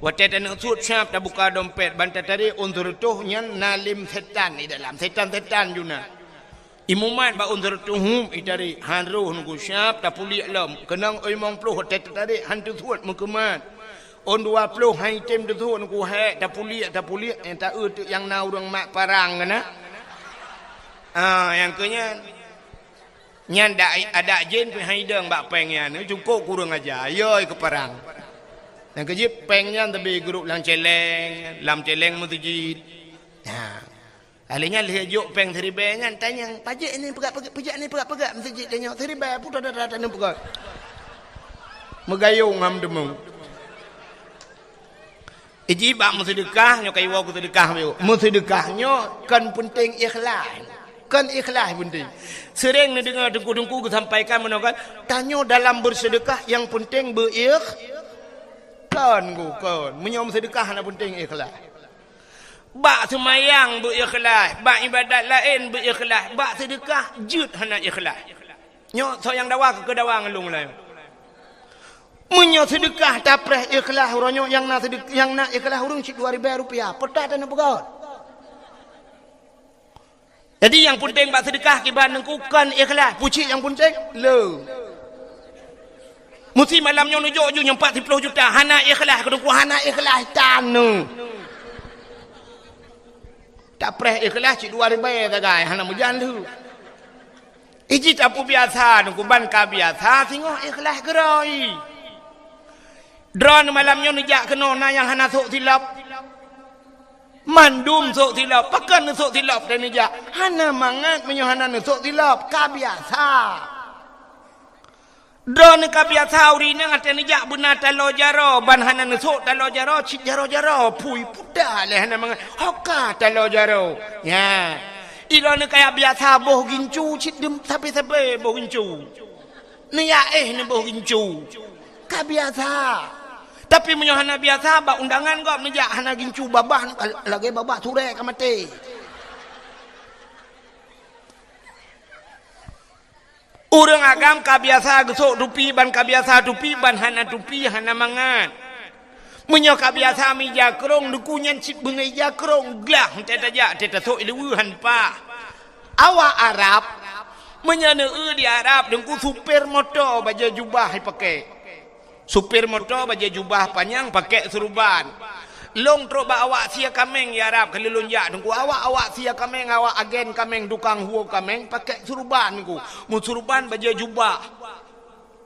Watée taneuk sut siap tabuka dompet, ban tatarék ôn seureutôh nyan na lem setan di dalam, setan-setan ju na. Imumat bak ôn seureutôh hup itarék, han roh teungku siap tapuliek lom. Keunong limong ploh watée tatarék han teusuet meukeumat. Ôn dua ploh han item teusuet teungku hék tapuliek, tapuliek, eh, taeu teuk nyang na ureuëng mat parang keunan. Ah, nyang keu nyan. Nyan dak, adak jén pih han idong bak péng nyan, cukôp kureueng aja, yoi keu parang. Nyang keu jih péng nyan teubi geuruek lam céléng, lam céléng meuseujid. Ha. Lheueh nyan lheueh jok péng siribée nyan, tanyong, "Pajék ni peugah, peugah, peujak ni peugah, peugah meuseujid tanyoe siribée, putra dara taneuk peugah." Meugayong ham teumong. Iji bak meuseudeukah, nyoe ka iwoe keu seudeukah, meuseudeukah nyoe kon peunteng ikhlas. Kon ikhlas peunteng. Sering neudeungoe teungku-teungku geusampaikan meunoe kan, tanyoe dalam beuseudeukah nyang peunteng beuikh-, kon, kon. Meunyoe meuseudeukah hana peunteng ikhlas. Bak seumayang beuikhlaih, bak ibadat laén beuikhlaih, bak seudeukah jeuet hana ikhlaih. Nyoe soe nyang dawa keu dawa ngon lôn laju. Meunyoe seudeukah tapreh ikhlaih uroe nyoe nyang na seudeuk-, nyang na ikhlaih ureuëng cit dua ribée rupiah, peue taneuk peugah. Jadi nyang peunteng bak seudeukah kiban teungku kon ikhlaih, pucit nyang peunteng le. Meusti malam nyoe neujok ju nyang pat siploh juta, hana ikhlaih keu teungku, hana ikhlaih taneuk. Tapreh ikhlaih cit dua ribée sagai, hana meujan lheueh. Iji tapeubiasa teungku, ban ka biasa singoh ikhlaih keuroi. Droeneuh malam nyoe neujak keunoe na nyang hana sôk silop. Mandum sôk silop, pakon neusôk silop dan neujak. Hana mangat meunyoe hana neusôk silop, ka biasa. Droeneuh ka biasa ureuëng inong até neujak beuna taloe jaroe, ban hana neusôk taloe jaroe, cit jaroe-jaroe, pui puta lé hana mangat, hoka taloe jaroe. Nyan. Droeneuh ka biasa boh gincu, cit dem sabe-sabe boh gincu. Neujak éh neuboh gincu. Ka biasa. Tapi meunyoe hana biasa, bak undangan gob neujak hana gincu babah, lagèe babah surèe ka maté. Ureueng agam ka biasa geusok tupi ban ka biasa tupi ban hana tupi hana mangat. Meunyoe ka biasa meuija krông, Teungku, nyan cit beungoh ija krông glah teuh tajak teuh tasok ileue han pah. Awak Arab, meunyoe neueu di Arab, Teungku, supir moto bajèe jubah jipakè. Supir moto bajèe jubah panyang pakè suruban. Lôn trok bak awak sie kaméng di Arab kali lôn jak, Teungku. Awak, awak sie kaméng, awak agen kaméng, tukang huo kaméng pakè suruban, Teungku. Meusuruban bajèe jubah.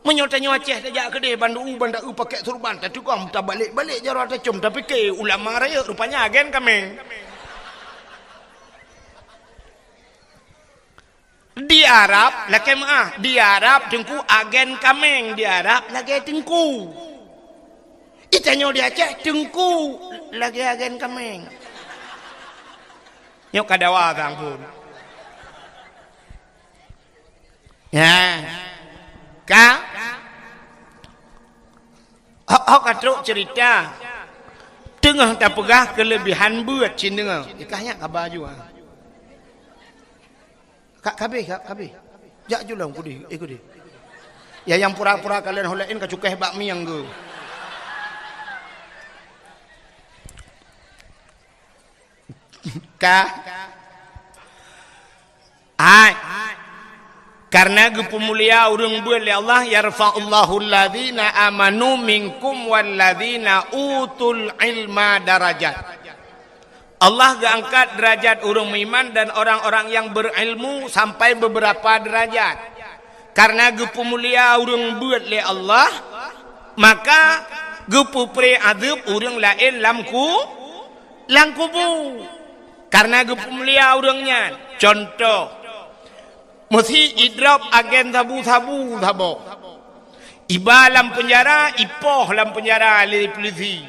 Meunyoe tanyoe Aceh tajak keudeh, ban deu-u ban deu-u pakè suruban, tatukang tabalek-balek jaroe tacôm, tapike ulama rayeuk, rupanya agen kaméng. Di Arab, lakèe meu'ah, di Arab Teungku agen kaméng, di Arab lagèe Teungku. Di tanyoe di Aceh, Teungku lagèe agen kaméng. Nyoe ka dawa sang phôn. Ya. Ka? Hok, hok ka trok cerita. Teungoh tapeugah keulebihan beuet cit deungoe. Ikah nyak ka baju, ha. Ka, ka habéh, ka, ka habéh. Jak ju lom kudeh, eh, kudeh. Ya, nyang pura-pura kalon ho laén ka cukéh bak mieng geuh. Ka? Hai. Karena geupeumulia ureueng beuet lé Allah, "Yarfa'ullahu alladzina amanu minkum walladzina utul ilma darajat." Allah geuangkat derajat ureueng meuiman dan orang-orang yang berilmu sampai beberapa derajat. Karena geupeumulia ureueng beuet lé Allah, maka geupeupré azeueb ureueng laén lam ku-, lam kubu. Karena geupeumulia ureueng nyan. Contoh, meusi idrop agen sabu-sabu saboh. Iba lam peunjara, ipoh lam peunjara lé pulisi.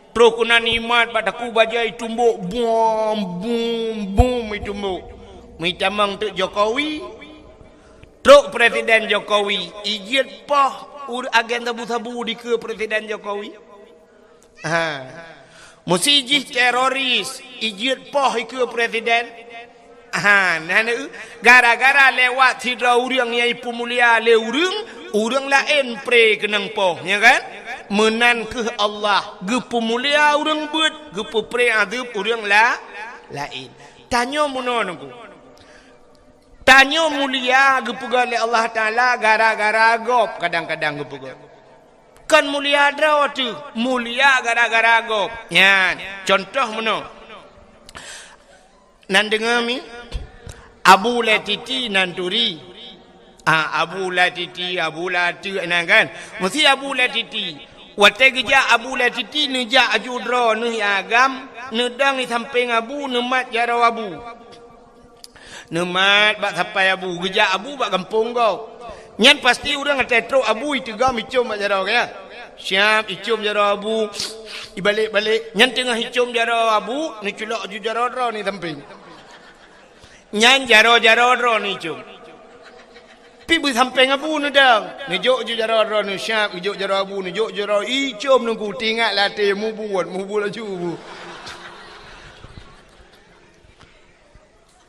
Troh keunan imat bak takue bajèe itumbok, bum, bum, bum itumbok. Meutamong teuk Jokowi, trok Presiden Jokowi, ijeuet poh ur-, agen sabu-sabu dikeue Presiden Jokowi. Ha. Meusi jih teroris, ijeuet poh ikeue Presiden. Ha, na, na, gara-gara lewat sidroe ureueng nyang ipeumulia lé ureueng, ureueng laén pré keunong poh, ya kan? Meunan kheueh Allah geupeumulia ureueng beuet, geupeupré azeueb ureueng la-, laén. Tanyoe meunoe Teungku. Tanyoe mulia geupeugah lé Allah Taala gara-gara gob, kadang-kadang geupeugah. Kon mulia droe teuh, mulia gara-gara gob. Nyan, contoh meunoe. Nan deungoe mi, Abu Letiti nan turi. Ah, Abu Letiti, Abu Letiti nan kan. Meusi Abu Letiti. Watèe geujak Abu Letiti, neujak aju droe neuh agam, neudong di sampéng Abu, neumat jaroe Abu. Neumat bak sapai Abu, geujak Abu bak gampông gob. Nyan pasti ureueng watèe trok Abu iteugom icôm bak jaroe, ya. Siap icôm jaroe Abu, ibalek-balek. Nyan teungoh icôm jaroe Abu, neuculok ju jaroe droe ni sampéng. Nyan jaroe-jaroe droe ni icôm. Pi beusampéng Abu neudong. Neujok ju jaroe droe ni siap, neujok jaroe Abu, neujok jaroe icôm Teungku, teuingat lam até mubuet, mubuet laju Abu.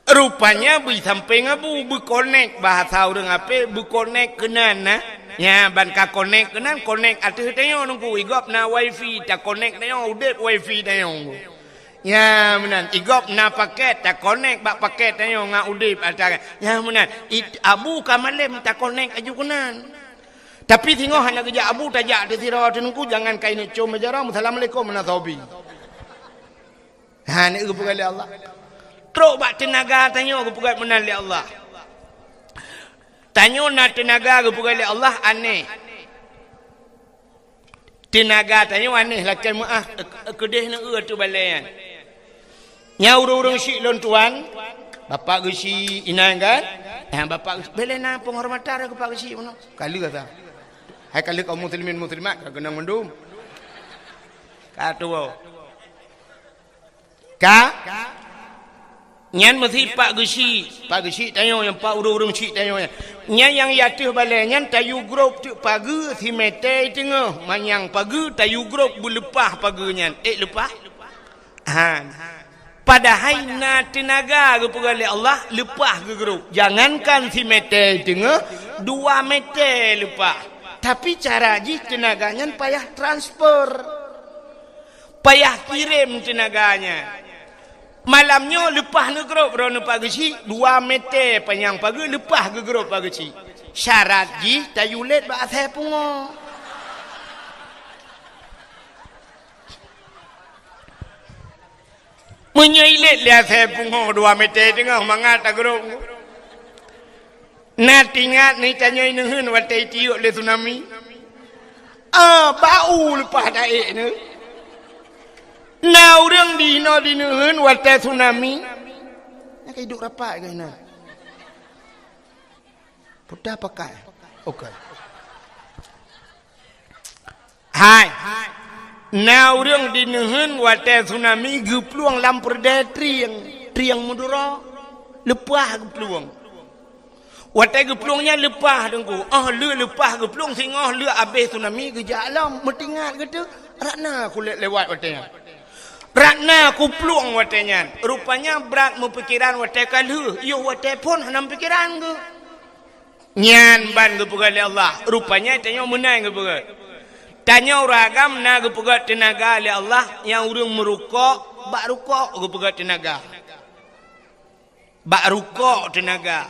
Rupanya beusampéng Abu, beukonek bahasa ureueng apé, beukonek keunan na. Nya, ban ka konek keunan, konek ateueh tanyoe Teungku, igob na wifi, takonek tanyoe, udép wifi tanyoe. Nya, meunan, igob na paket, takonek bak paket tanyoe ngon udép ata. Nya, meunan, it-, Abu ka malém takonek aju keunan. Tapi singoh hana geujak Abu, tajak teuh sidroe Teungku, jangan kaineuk com meujara, "Assalamualaikum, meunan sobi." Ha, ni geupeugah lé Allah. Trok bak teunaga tanyoe geupeugah meunan lé Allah. Tanyoe na teunaga geupeugah lé Allah aneh. Teunaga tanyoe aneh lakèe meu'ah, eh, keudeh neueu ateueh balèe nyan. Nyan ureueng-ureueng syiek lôn tuan, bapak geuchik inan kan? Ha, bapak geuchik, bèk lé na penghormatan keu pak geuchik bunoe. Ka lheueh asa. Hai ka lheueh kaum muslimin muslimat ka keunong mandum. Ka tuwoe. Ka? Nyan meusi pak geuchik, pak geuchik tanyoe nyan, pak ureueng-ureueng chik tanyoe nyan. Nyan nyang di ateueh balée nyan tayue grob teuk pageue simeté teungoh, manyang pageue tayue grob beuleupah pageue nyan. Ék leupah? Han. Padahai na teunaga geupeugah lé Allah leupah geugrob. Jangankan simeté teungoh, dua meté leupah. Tapi cara jih teunaga nyan payah transfer. Payah kirém teunaga nyan. Malam nyoe leupah neugrob droeneuh pageue chik, dua meté panyang pageue leupah geugrob pageue chik. Syarat jih tayue lét bak asai pungo. Meunyoe ilét lé asai pungo dua meté teungoh mangat tagrob. Na teuingat neuh tanyoe neuheun watée itiyeuk lé tsunami? Ah, bak u leupah taék neuh. Na ureuëng di inoe di neuheun watée tsunami? Na ka iduek rapat keu inan. Puta pakai. Oke. Hai. Na ureuëng di neuheun watée tsunami geuplueng lam peureudée trieng, trieng Madura. Leupah geuplueng. Watée geuplueng nyan leupah Teungku. Oh, le leupah geuplueng singoh le abéh tsunami geujak lom. Meutingat geutu, rot na kulét lewat watée nyan. Rot na kuplueng watée nyan. Rupanya brat meupikeran watée ka lheueh. Yoh watée phon hana meupikeran geuh. Nyan ban geupeugah lé Allah. Rupanya tanyoe meunan geupeugah. Tanyoe ureuëng agam na geupeugah teunaga lé Allah nyang ureuëng meurukok bak rukok geupeugah teunaga. Bak rukok teunaga.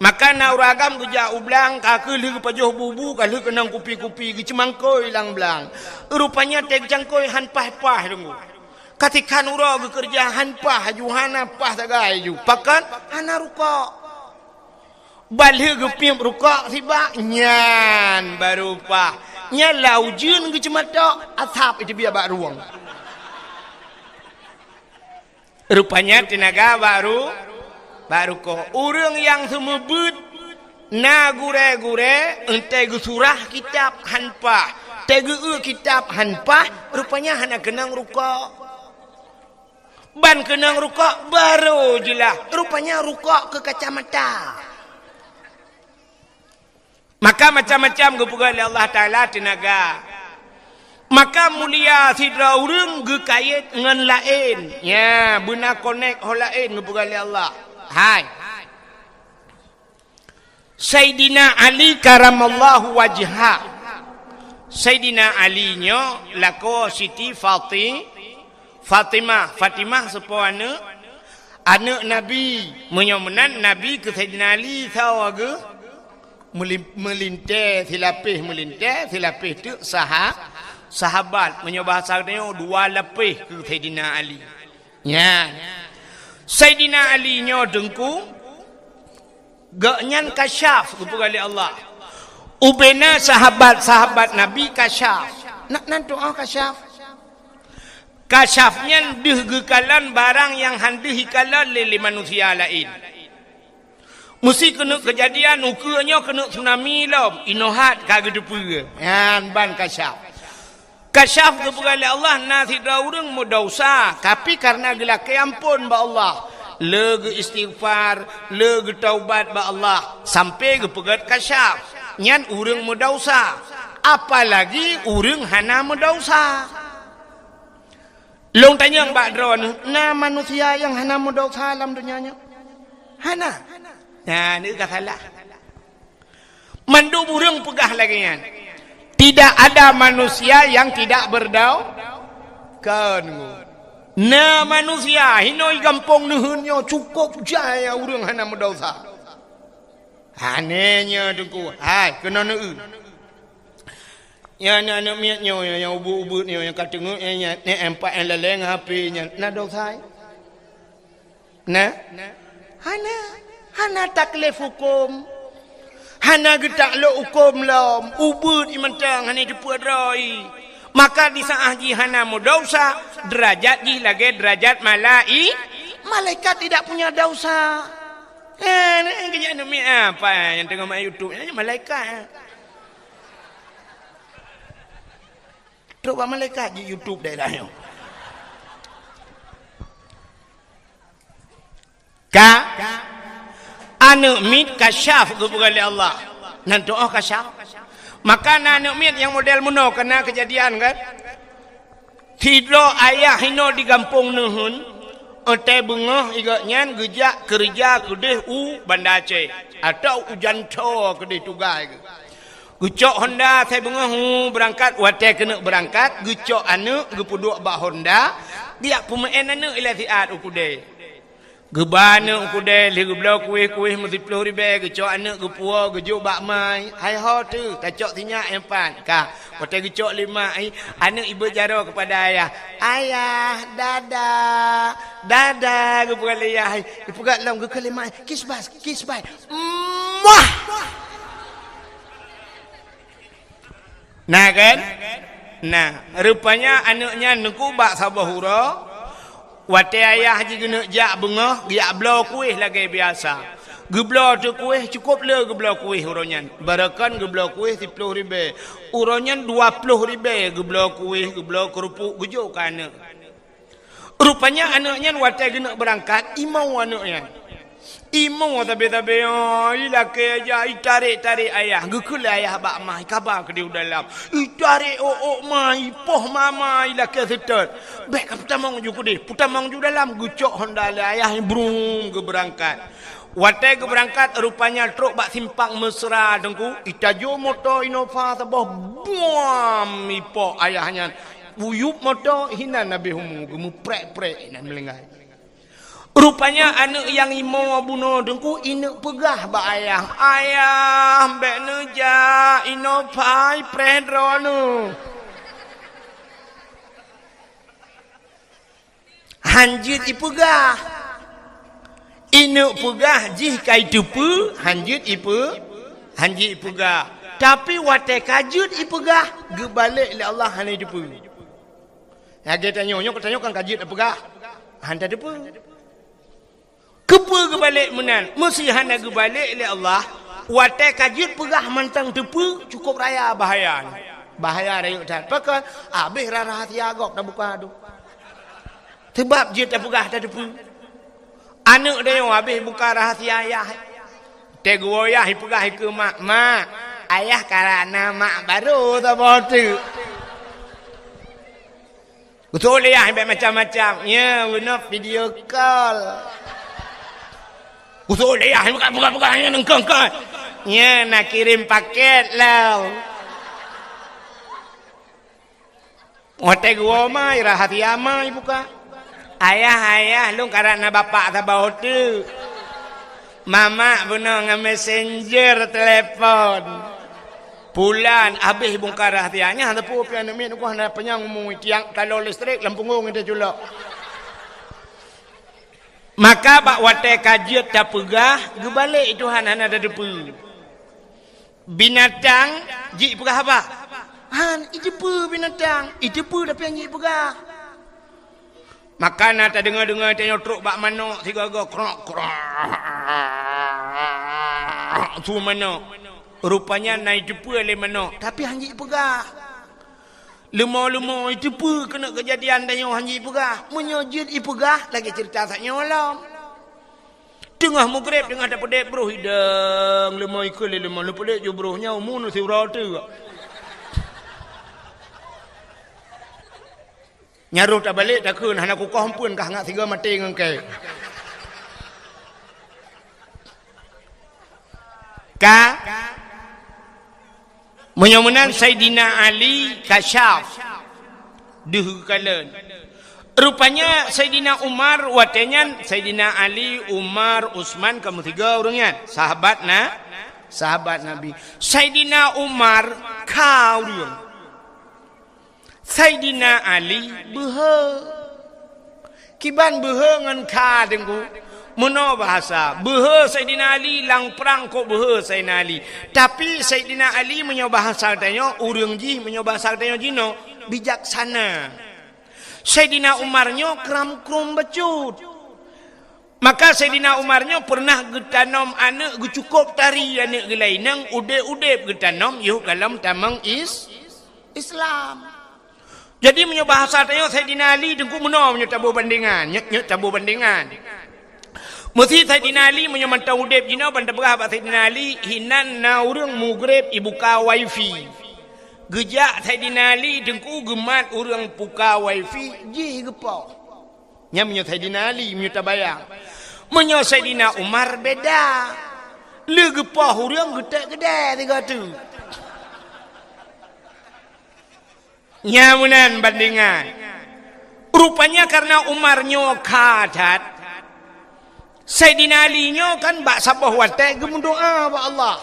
Maka na ureuëng agam geujak u blang ka keuh lheueh geupajoh bubu ka lheueh keunong kupi-kupi geuceumangkôi lam blang. Rupanya tée geucangkôi han paih-paih deungoe. Katikhan uroe geukeureuja han paih aju hana paih sagai aju. Pakon hana rukok. Ban lheueh geupiep rukok sibak, nyan barô paih. Nyan lau jeuen geuceumatok, asab iteubiet bak rueng. Rupanya teunaga bak ru-, bak rukok. Ureuëng nyang seumeubeuet na gurée-gurée, eunteuk geusurah kitab han paih, teuk geueu kitab han paih, rupanya hana keunong rukok. Ban keunong rukok barô jeulaih, rupanya rukok keu kacamata. Maka macam-macam geupeugah lé Allah Taala teunaga. Maka mulia sidroe ureuëng geukayét ngon laén. Nya, beuna konek ho laén geupeugah lé Allah. Hai. Saidina Ali karamallahu wajha. Saidina Ali nyoe lakoe Siti Fati-, Fatimah. Fatimah soe po aneuëk? Aneuëk Nabi. Meunyoe meunan Nabi keu Saidina Ali sawa geuh? Meulim-, meulintée silapéh, meulintée silapéh teuk saha-, sahabat. Meunyoe bahasa geutanyoe dua lapéh keu Saidina Ali. Nyan. Saidina Ali nyoe Teungku, gobnyan kasyaf geupeugah lé Allah. Ubena sahabat-sahabat Nabi kasyaf. Nak nan tu'oh kasyaf? Kasyaf nyan deuh geukalon barang nyang han deuh ikalon lé, lé manusia laén. Meusi keuneuk keujadian ukeue nyoe keuneuk tsunami lom, inoe hat ka geuteupeue. Nyan ban kasyaf. Kasyaf geupeugah lé Allah na sidroe ureuëng meudesya, tapi kareuna geulakée amphon bak Allah, le geuistighfar, le geutaubat bak Allah, sampoe geupeugét kasyaf. Nyan ureuëng meudesya, apalagi ureuëng hana meudesya. Lôn tanyong bak droeneuh, na manusia nyang hana meudesya lam donya nyoe? Hana. Nah, nyoe ka salah. Mandum ureuëng peugah lagée nyan. Tidak ada manusia yang tidak berdau-, kan. Na manusia hinoe gampông neuheun nyoe cukôp jai ureuëng hana meudesya. Aneh nyoe Teungku. Hai, keunoe neueu. Nyan aneuëk miet nyoe, nyang ubeuet-ubeuet nyoe, nyang ka teungeut nyan, nyan, nyan, empat nyang laleng H P nyan. Na desya? Na? Hana. Hana taklif huköm. Hana geutaklok huköm lom. Ubeuet ié mantong hana teupeu droe. Maka di saát jih hana meudesya, deurajat jih lagée deurajat malai-, malaikat tidak punya desya. Eh, ni kejak demi apa yang tengok mak YouTube ni malaikat. Trok bak malaikat di YouTube daerah nyoe. Ka? Aneuk miet kasyaf geupeugah lé Allah. Nan tu'oh kasyaf. Maka na aneuk miet nyang model meunoe kana keujadian kan? Sidroe ayah inoe di gampông neuheun, watée beungoh gobnyan geujak keureuja keudeh u Banda Aceh, atawa u Janto keudeh tugaih geuh. Geucok honda asai beungoh, hu, beurangkat, watée keuneuk beurangkat, geucok aneuk, geupeuduek bak honda, geujak peumeu'en aneuk ilée siat u keudè. Geuba aneuk u keudè, lheueh geubloe kueh-kueh meusiploh ribée, geucok aneuk geupuwoe, geujok bak ma, "Hai ho teuh, tacok sinyak nyang pat." Ka, watée geucok lé ma, ai, aneuk ibeuet jaroe keupada ayah, "Ayah, dada, dada," geupeugah lé ayah, ai, geupeugah lom, geukheun lé ma, "Kiss bye, kiss bye." Muah! Na kan? Na, rupanya aneuk nyan teungku bak saboh uroe, watée ayah jih geuneuk jak beungoh, geujak bloe kueh lagée biasa. Geubloe teuh kueh, cukôp le geubloe kueh uroe nyan. Barokon geubloe kueh siploh ribée. Uroe nyan dua ploh ribée geubloe kueh, geubloe keureupuk, geujok keu aneuk. Rupanya aneuk nyan watée geuneuk beurangkat, imoe aneuk nyan. Imoe sabe-sabe, oh, ilakée jak, itarek-tarek ayah, geukheun lé ayah bak ma, ikaba keudeh u dalam. Itarek ôk-ôk ma, ipoh mama, ilakée seutôt. "Bék ka peutamong ju keudeh, peutamong ju dalam," geucok honda lé ayah, brum, geubeurangkat. Watée geubeurangkat, rupanya trok bak simpang Mesra teungku, itajô moto Innova saboh, buam, ipok ayah nyan. Buyueb moto hinan habéh umu, geumeuprek-prek hinan meulinggai. Rupanya aneuk nyang imoe bunoe teungku ineuk peugah bak ayah, "Ayah, bék neujak, Innova ipreh droeneuh." Han jeuet ipeugah. Ineuk peugah jih ka iteupeue, han jeuet ipe-, han jeuet ipeugah. Tapi watée ka jeuet ipeugah, geubalek lé Allah hana iteupeue. Lagée tanyoe, nyoe tanyoe kan ka jeuet tapeugah, han tateupeue. Keupeue geubalek meunan? Meusé hana geubalek lé Allah, watée ka jeuet peugah mantong teupeue, cukôp raya bahaya nyoe. Bahaya rayeuk that. Pakon? Abéh rah-, rahsia gob tabuka tu. Sabab jeuet tapeugah tateupeue. Aneuk tanyoe abéh buka rahsia ayah. Teuh geuwoe ayah ipeugah ikeue mak, "Mak, ayah karab na mak barô saboh teuk." Geusuet lé ayah bék macam-macam. Nya, guna video call. Geusuet lé ayah buka, buka, buka, nya, nengkong call. Nya, na kirém paket lom. Watée geuwoe ma, rahsia ma ibuka. "Ayah, ayah, lôn karab na bapak saboh teuk. Mamak bunoe ngon messenger telepon." Pulan, abéh bungka rahsia. Nyan teupeu pian aneuk miet, hana panyang umu, tiang taloe listrik lam punggong ita culok. Maka bak watée ka jeuet tapeugah, geubalek Tuhan hana tateupeue. Binatang jipeugah haba? Han, iteupeue binatang, iteupeue tapi han jipeugah. Maka na tadeungoe-deungoe tanyoe trok bak manok sigoe-goe, krok, krok. Su manok. Rupanya na iteupeue lé manok, tapi han jipeugah. Leumo-leumo iteupeue keuneuk keujadian tanyoe han jipeugah. Meunyoe jeuet ipeugah, lagée ceurita sak nyoe lom. Teungoh mugreb, teungoh tapeudeb broh idong, leumo ikheun lé leumo, leupeudeb ju broh nyoe umu neusiuroe teuk. Nyan roh tabalek takheun hana kukoh ampeuen kah ngat sigoe maté ngon kée. Ka? Meunyoe meunan Saidina Ali kasyaf deuh geukalon. Rupanya Saidina Umar watée nyan, Saidina Ali, Umar, Utsman ka meusigoe ureuëng nyan, sahabat na, sahabat Nabi. Saidina Umar ka ureuëng. Saidina Ali beuhe. Kiban beuhe ngon kha teungku? Meunoe bahasa, beuhe Saidina Ali lam prang kok beuhe Saidina Ali. Tapi Saidina Ali meunyoe bahasa tanyoe, ureuëng jih meunyoe bahasa tanyoe jinoe, bijaksana. Saidina Umar nyoe kram-krum bacut. Maka Saidina Umar nyoe peureunah geutanom aneuk geucukôp tari aneuk geulainang udeb-udeb geutanom yoh galom tamong is-, Islam. Jadi meunyoe bahasa tanyoe Saidina Ali teungku meunoe meunyoe taboh bandengan, nyot-nyot taboh bandengan. Meusi Saidina Ali meunyoe mantong udeb jinoe ban teupeugah bak Saidina Ali, hinan na ureuëng mugreb ibuka wifi. Geujak Saidina Ali teungku geumat ureuëng buka wifi jih geupoh. Nyan meunyoe Saidina Ali, meunyoe tabayang. Meunyoe Saidina Umar beda. Le geupoh ureuëng geutek keudè tiga tu. Nyan meunan bandingan. Rupanya karena Umar nyoe kha that, Saidina Ali nyoe kan bak saboh watée geumeudoá bak Allah.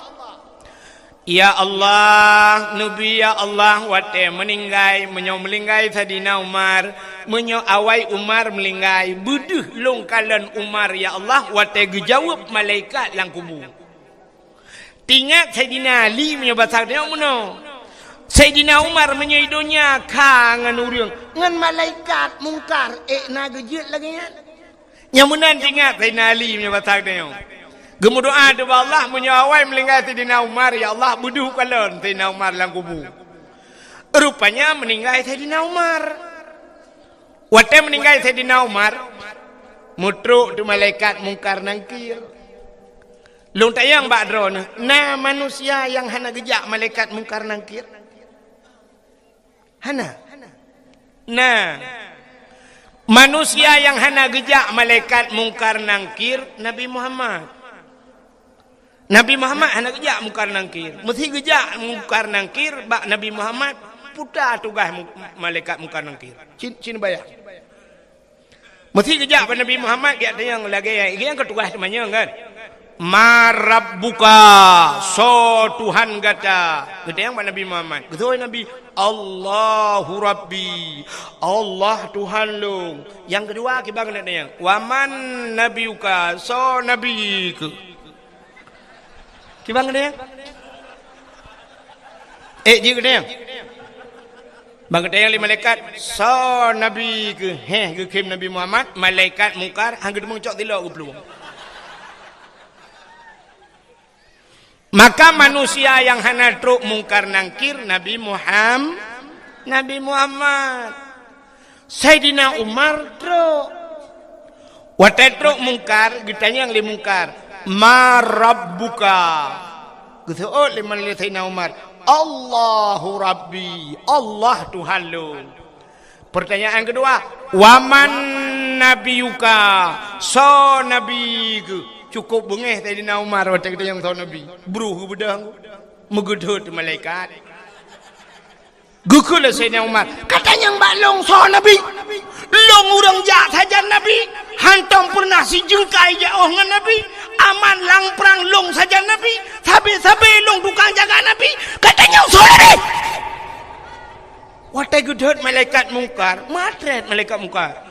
Ya Allah, neubi ya Allah watée meuninggai, meunyoe meuninggai Saidina Umar, meunyoe awai Umar meuninggai, beudeuh lôn kalon Umar ya Allah watée geujaweueb malaikat lam kubu. Tingat Saidina Ali meunyoe basa tanyoe meunoe. Saidina Umar meunyoe i donya kha ngon ureuëng, ngon malaikat Mungkar ék na geujeuet lagée nyan. Nyang meunan tingat Saidina Ali meunyoe basa tanyoe. Geumeudoá teuh bak Allah meunyoe awai meuninggai Saidina Umar, ya Allah beudeuh kalon Saidina Umar lam kubu. Rupanya meuninggai Saidina Umar. Watée meuninggai Saidina Umar, meutrok teuh malaikat Mungkar Nangkir. Lôn tanyong bak droeneuh, na manusia nyang hana geujak malaikat Mungkar Nangkir? Hana. Na. Manusia nyang hana geujak malaikat Mungkar Nangkir, Nabi Muhammad. Nabi Muhammad hana geujak Mungkar Nangkir. Meusi geujak Mungkar Nangkir bak Nabi Muhammad, puta tugaih mu-, malaikat Mungkar Nangkir. Cin, cin bayang. Meusi geujak bak Nabi Muhammad, geujak tanyong lagée nyan, geujak keu tugaih teumanyong kan. "Ma rabbuka, soe Tuhan gata?" Geutanyong bak Nabi Muhammad. Geutanyong Nabi, "Allahu Rabbi, Allah Tuhan lôn." Nyang keudua kiban geutanyong, "Wa man nabiyuka, soe nabi keuh?" Kiban geutanyong? Eh, jih geutanyong. Ban geutanyong lé malaikat, "Soe nabi keuh?" Heh, geukheun Nabi Muhammad, malaikat Mungkar han geuteumeung cok tilok geuplueng. Maka manusia nyang hana trok Mungkar Nangkir Nabi Muham-, Nabi Muhammad. Saidina Umar trok. Watée trok Mungkar, geutanyong lé Mungkar, "Ma rabbuka?" Geuseuôt lé Saidina Umar, "Allahu Rabbi, Allah Tuhan lôn." Pertanyaan keudua, "Wa man nabiyuka?" Soe nabi keuh? Cukup beungéh Saidina Umar watée geutanyong soe nabi. Bruh geubeudôh, meugeudhôt malaikat. Geukheun lé Saidina Umar, "Ka tanyong bak lôn soe nabi? Lôn ureuëng jak sajan nabi, hántom peureunah sijeungkai jiôh ngon nabi, aman lam prang lôn sajan nabi, sabe-sabe lôn tukang jaga nabi, ka tanyong soe nabi?" Watée geudhôt malaikat Mungkar, meuatrét malaikat Mungkar.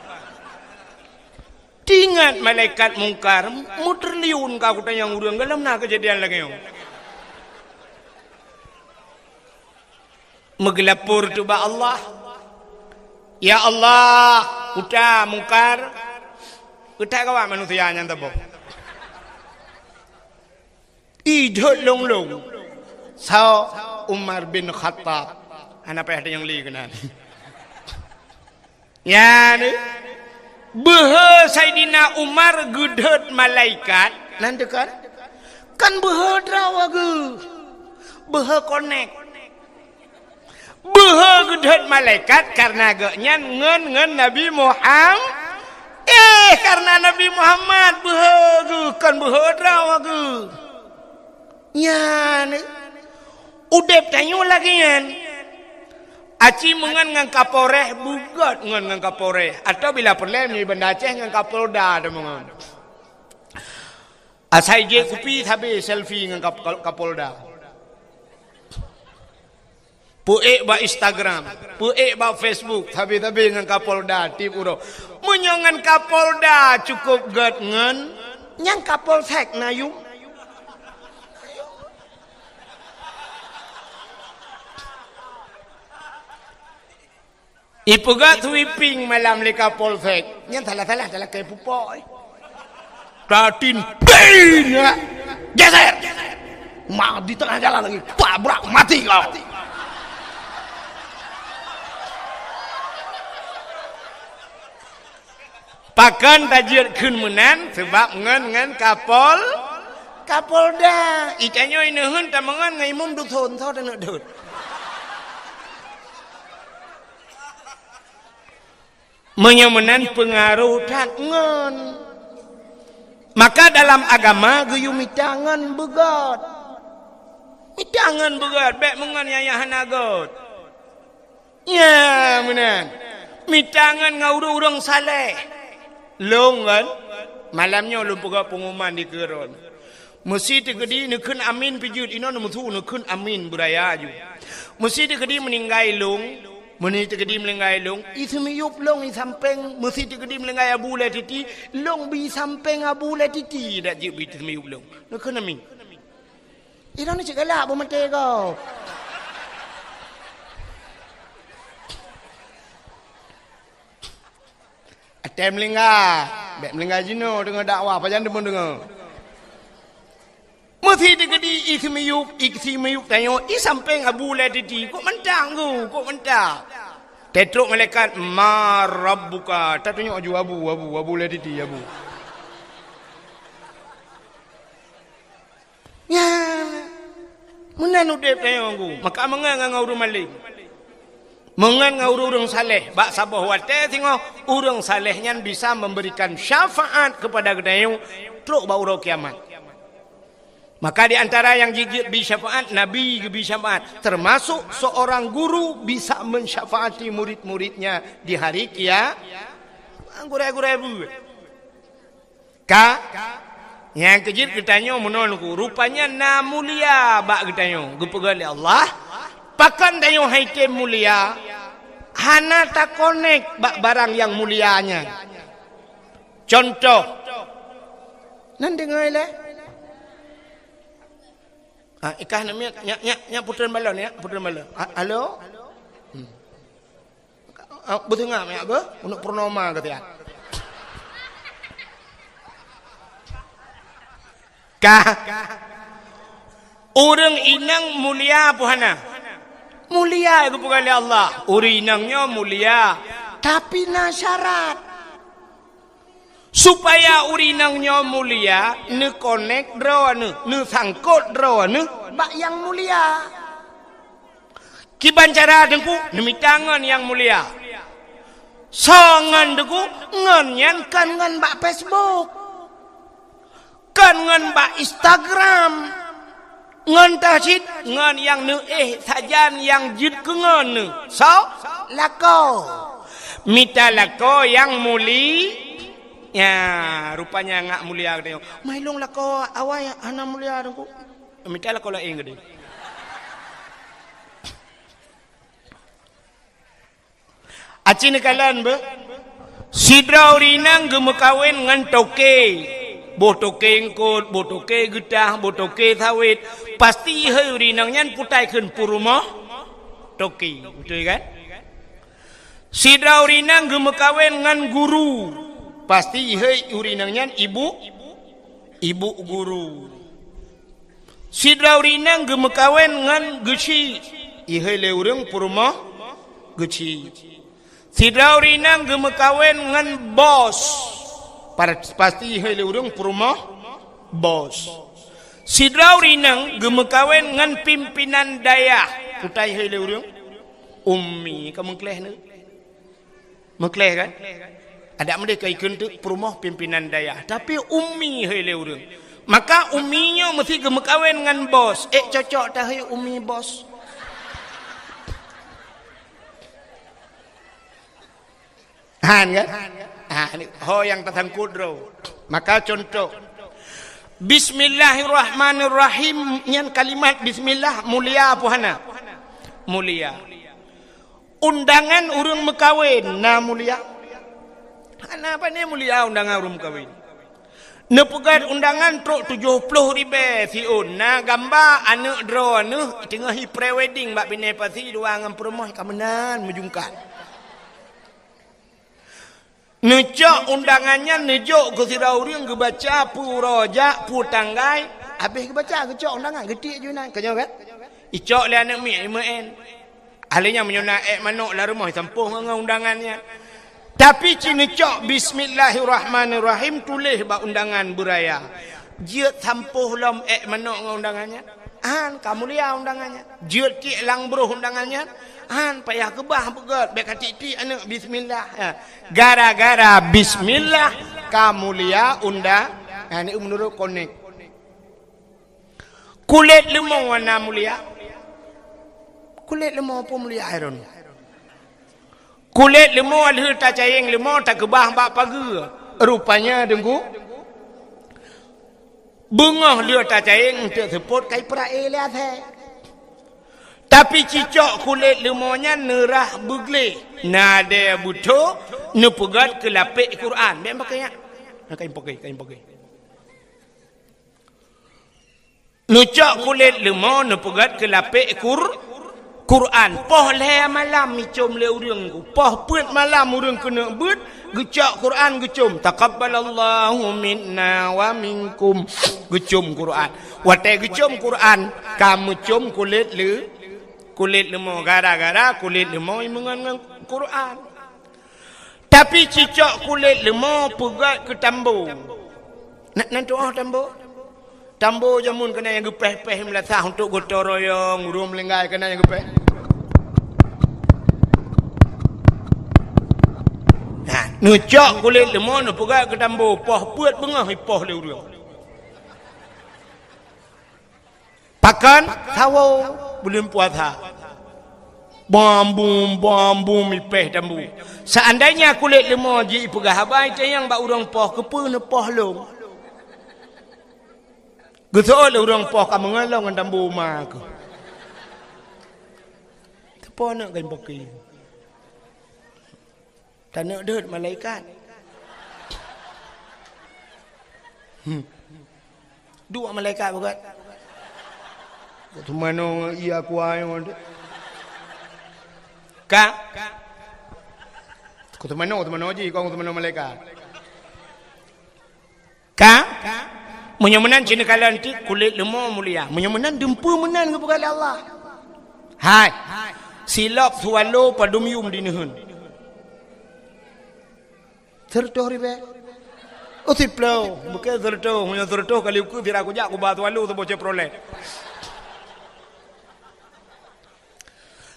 Tingat malaikat Mungkar, meutriliun ka kutanyong ureuëng, golom na keujadian lagée nyoe. Meugeulapor teuh bak Allah, "Ya Allah, uta Mungkar, uta kawa manusia nyang teuboh." Idhôt lôn-lôn. Soe? Umar bin Khattab. Hana payah tanyong lé keunan. Nyan, beuhe Saidina Umar geudhôt malaikat, nan teuka. Kan beuhe droe geuh. Beuhe konek. Beuhe geudhôt malaikat kareuna gobnyan ngon, ngon Nabi Muham-, eh, kareuna Nabi Muhammad beuhe geuh, kon beuhe droe geuh. Nyan, udeb tanyoe lagée nyan. Aci meungon ngon Kapolres, beugot ngon, ngon Kapolres. Atawa bila peureulée nyoe Banda Aceh ngon Kapolda tameungon. Asai jép kupi sabe selfie ngon Kap-, Kap-, Kapolda. Peuék bak Instagram, peuék bak Facebook, sabe-sabe ngon Kapolda tieb uroe. Meunyoe ngon Kapolda cukup gét ngon, nyang Kapolsek na yum. Ipeugah sweeping malam lé Kapolsek. Nyan salah-salah, salah keu pupok, eh. Tatin, bing, ya. Geser. Ma di tengah jalan lagi. Tabrak, mati kau. Pakon tajeuet kheun meunan? Sabab ngon, ngon Kapol-, Kapolda. Itanyoe ineuheun tameungon ngon imum dusun, soe taneuk deuet. Meunyoe meunan peungaroh that ngon. Maka dalam agama geuyue mita ngon beugöt. Mita ngon beugöt, bék meungon nyang hana göt. Ya, meunan. Mita ngon ngon ureuëng-ureuëng saleh. Lôn kan, malam nyoe lôn peugah pengumuman di keuron. Meusi teukeudi neukheun amin pijeuet, inoe neumeusu neukheun amin beuraya ju. Meusi teukeudi meuninggai lôn, meusi teukeudi meuninggai lôn, i seumiyueb lôn i sampéng, meusi teukeudi meuninggai Abu Lé Titi, lôn bi sampéng Abu Lé Titi dak jeuet bi seumiyueb lôn. Neukheun amin. Inoe ni cit galak beumaté gob. Até meulingga, bék meulingga jinoe deungoe dakwah, pajan deungoe-deungoe. Meusi teukeudi i seumiyueb, i seumiyueb tanyoe, i sampéng Abu Lé Titi, kok mantang ku, kok mantang. Teutrok malaikat, "Ma rabbuka?" Tatunyok ju Abu, Abu, Abu Lé Titi, Abu. Ya, meunan udeb tanyoe ku. Maka meungon ngon ureuëng malém. Meungon ngon ureuëng-ureuëng saleh. Bak saboh watée singoh ureuëng saleh nyan bisa memberikan syafaat kepada geutanyoe trok bak uroe kiamat. Maka di antara nyang jijeuet bi syafaat, Nabi geubi syafaat. Termasuk seorang guru bisa mensyafaati murid-muridnya di hari kia-, gurée-gurée buet. Ka, nyang keujeuet geutanyoe meunoe ku, rupanya na mulia bak geutanyoe. Geupeugah lé Allah, pakon tanyoe hai tem mulia, hana takonek bak barang nyang mulia nyan. Contoh, nan deungoe lé? Ah, ikah namiet, nyak, nyak, nyak putreun balon, ya, putreun balon. Ah, halo? Hmm. Ah, beuteungah miak beuh, untuk purnoma keu siat. Ka. Ureuëng inong mulia peue hana? Mulia geupeugah lé Allah. Ureuëng inong nyoe mulia, tapi na syarat. Supaya ureuëng inong nyoe mulia, neukonek droeneuh, neusangkot droeneuh bak nyang mulia. Kiban cara Teungku, neumita ngon nyang mulia. Soe ngon Teungku? Ngon nyan kon ngon bak Facebook. Kon ngon bak Instagram. Ngon teuh cit, ngon nyang neuéh sajan nyang jeuet keu ngon neuh. Soe? Lakoe. Mita lakoe nyang muli-, ya, rupanya ngak mulia geutanyoe. Mai lôn lakoe awai hana mulia Teungku. Mita lakoe laén geude. Aci neukalon beuh, sidroe ureuëng inong geumeukawen ngon toke. Boh toke eungkot, boh toke geutah, boh toke sawét. Pasti hai ureuëng inong nyan putai kheun peurumoh toke. Beutôi kan? Sidroe ureuëng inong geumeukawen ngon guru. Pasti hai ureuëng inong nyan ibu, ibu guru. Sidroe ureuëng inong geumeukawen ngon geuchik, ihai lé ureuëng peurumoh geuchik. Sidroe ureuëng inong geumeukawen ngon bos, par-, pasti ihai lé ureuëng peurumoh bos. Sidroe ureuëng inong geumeukawen ngon pimpinan dayah, putai ihai lé ureuëng ummi, ka meukleh neu. Meukleh kan? Adak meudeh ka ikheun teuk peurumoh pimpinan dayah, tapi ummi hai lé ureuëng. Maka ummi nyoe meusti geumeukawen ngon bos. Ék cocok tahai ummi bos. Han kan? Ah, ni ho nyang tasangkot droe. Maka contoh, Bismillahirrahmanirrahim, nyan kalimat bismillah mulia apa hana? Mulia. Undangan ureuëng meukawen na mulia? Hana, pane mulia undangan ureuëng meukawen. Neupeugét undangan trok tujoh ploh ribée siôn, na gamba aneuëk droeneuh teungoh i pre-wedding bak binéh pasi dua ngon peurumoh ka meunan meujungkat. Neucok undangan nyan neujok keu sidroe ureuëng geubaca peue uroe jak, peue tanggai, habéh geubaca geucok undangan, geutiek ju inan. Ka nyoe kan? Icok lé aneuëk miet imeu'en. Ahli nyan meunyoe na ék manok lam rumoh, isampôh ngon, ngon undangan nyan. Tapi ci neucok bismillahirrahmanirrahim tuléh bak undangan beuraya. Jeuet sampôh lom ék manok ngon undangan nyan. Hán, ka mulia undangan nyan. Jeuet tiek lam broh undangan nyan. Hán, payah keubah beugét, bék ka tiek-tiek aneuk bismillah. Ha. Gara-gara bismillah ka mulia undangan. Ha, ni meunurot konek. Kulét leumô na mulia. Kulét leumô peue mulia hai droeneuh. Kulét leumô lheueh tacayeng leumô takeubah bak pageue. Rupanya deungku, beungoh lheueh tacayeng eunteuk seupôt kai peuraya lé asèe. Tapi ci cok kulét leumô nyan neurah beugleh, nadèe beutho neupeugét keu lapék Quran. Bék pakai nyan. Kain pakai, kain pakai. Neucok kulét leumô neupeugét keu lapék Qur-, Quran. Poh lhèe malam icôm lé ureueng ku. Poh peuet malam ureueng keuneuk beuet, geucok Quran geucôm. Taqabbalallahu minna wa minkum. Geucôm Quran. Watèe geucôm Quran, ka meucôm kulét leu-, kulét leumô. Gara-gara kulét leumô imeungon ngon Quran. Tapi ci cok kulét leumô peugét keu tambo. Na, na tu'oh tambo? Tambo jameun keunan nyang geupéh-péh meulasah untuk gotong royong, ureueng meulinggai keunan nyang geupéh. Nah, neucok kulét leumô neupeugét keu tambo, poh peuet beungoh ipoh lé ureueng. Pakon? Sawoe buleuen puasa. Bam bum, bam bum, ipéh tambo. Seandainya kulét leumô jih ipeugah haba itanyong bak ureueng poh, keupeue neupoh lôn? Geuseuôt lé ureueng poh ka meungon lôn ngon tambo ma keuh. Teupoh aneuk kain poki. Taneuk deuet malaikat. Hmm. Duek malaikat beugét. Kok teumanoe ngon ie aqua nyoe. Ka? Kok teumanoe, teumanoe jih, kok teumanoe malaikat. Ka? Meunyoe meunan ci neukalon teuk kulét leumô mulia. Meunyoe meunan dumpeue meunan geupeugah lé Allah. Hai. Silop swallow padum yum dineuheun? Sireutôh ribèe. Oh, siplôh. Bukon sireutôh. Meunyoe sireutôh kali ukeue sira kujak kuba swallow saboh Chevrolet.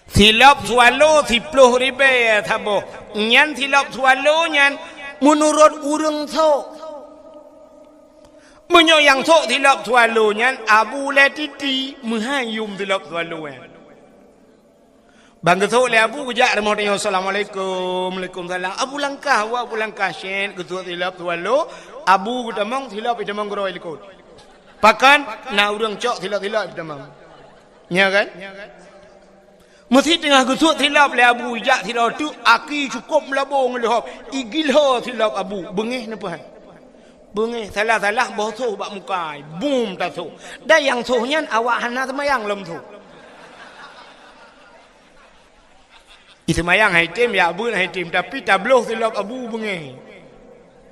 Silop swallow siplôh ribèe saboh. Nyan silop swallow nyan meunurot ureueng sôk. Meunyoe nyang sôk silop swallow nyan Abu Lé Titi, meuhai yum silop swallow nyan. Ban geusôk lé Abu geujak rumoh tanyoe, "Assalamualaikum." "Waalaikumsalam." Abu langkah, wa Abu langkah, syét, geusôk silop swallow. Abu geutamong, silop itamong keudroe likot. Pakon? Na ureueng cok silop-silop itamong. Nya kan? Meusi teungoh geusôk silop lé Abu, ijak sidroe teuk aki cukôp meulabô ngon leuhop, igilho silop Abu, beungéh neupeuhai. Beungéh, salah-salah boh sôh bak muka, bum tasôh. Dan nyang sôh nyan awak hana seumayang lom sôh. Iseumayang hai tem, jak beuet hai tem, tapi tabloh silop Abu beungéh.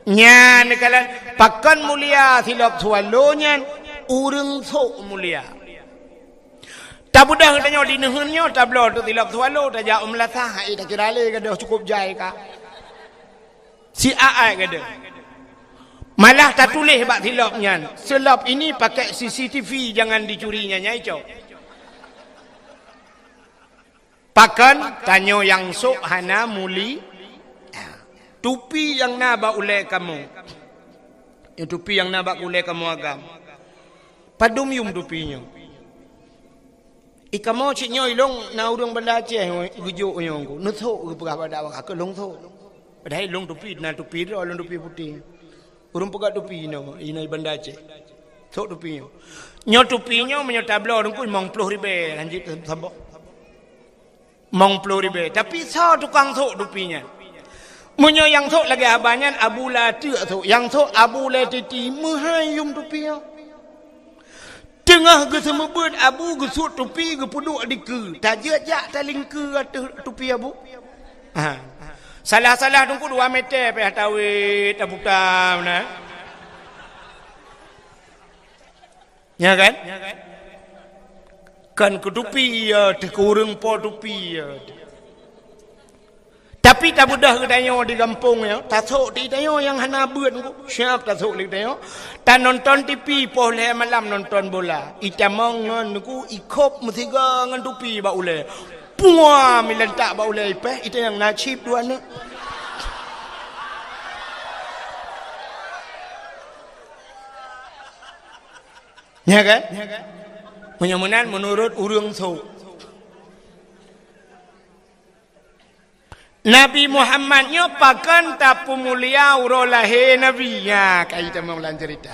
Nyan neukalon pakon mulia silop swallow nyan, ureueng sôk mulia. Tabeudôh tanyoe di neuheun nyoe tabloe teuk silop swallow, tajak u meulasah, hai takira lé gadôh cukôp jai ka. Si aai gadôh. Malah tatuléh bak silop nyan, "Silop ini pakai C C T V, jangan dicuri," nyan nyang icok. Pakon? Tanyoe nyang sôk hana muli. Tupi nyang na bak ulèe kamoe. Nyoe tupi nyang na bak ulèe kamoe agam. Padum yum tupi nyoe. I kamoe cit nyoe ilông na ureueng Banda Aceh geujok nyoe, neusôk geupeugah bak dak bak keu lông sôk. Padahai ilông tupi, na tupi droe, ilông tupi putéh. Ureueng peugah tupi inoe, inoe Banda Aceh. Sôk tupi nyoe. Nyoe tupi nyoe meunyoe tabloe teungku limong ploh ribèe, lanjut saboh. Limong ploh ribèe. Tapi soe tukang sôk tupi nyan? Meunyoe nyang sôk lagèe haba nyan Abu Lé Titi sôk, nyang sôk Abu Lé Titi, meuhai yum tupi nyoe. Teungoh geuseumeubeuet Abu geusut tupi geupeuduek dikeue, tajeuet jak talingkeue ateueh tupi Abu. Ha. Salah-salah teungku dua meter pih tawét taputa meunan. Nya kan? Kan keu tupi ya teuh, keu ureueng po tupi ya teuh. Tapi tabeudôh geutanyoe di gampông nyoe, tasôk di tanyoe nyang hana beuet nyoe, siab tasôk lé geutanyoe. Tanonton T V poh lhèe malam nonton bola. Itamong ngon nyoe, ikhôb meusigoe ngon tupi bak ulèe. Pua milantak bak ulèe ipèh, itanyong na chip dua aneuk. Nya kan? Meunyoe meunan meunurot ureueng sôk. Nabi Muhammad nyoe pakon tapeumulia uroe lahé Nabi? Nya, kai tamong lam ceurita.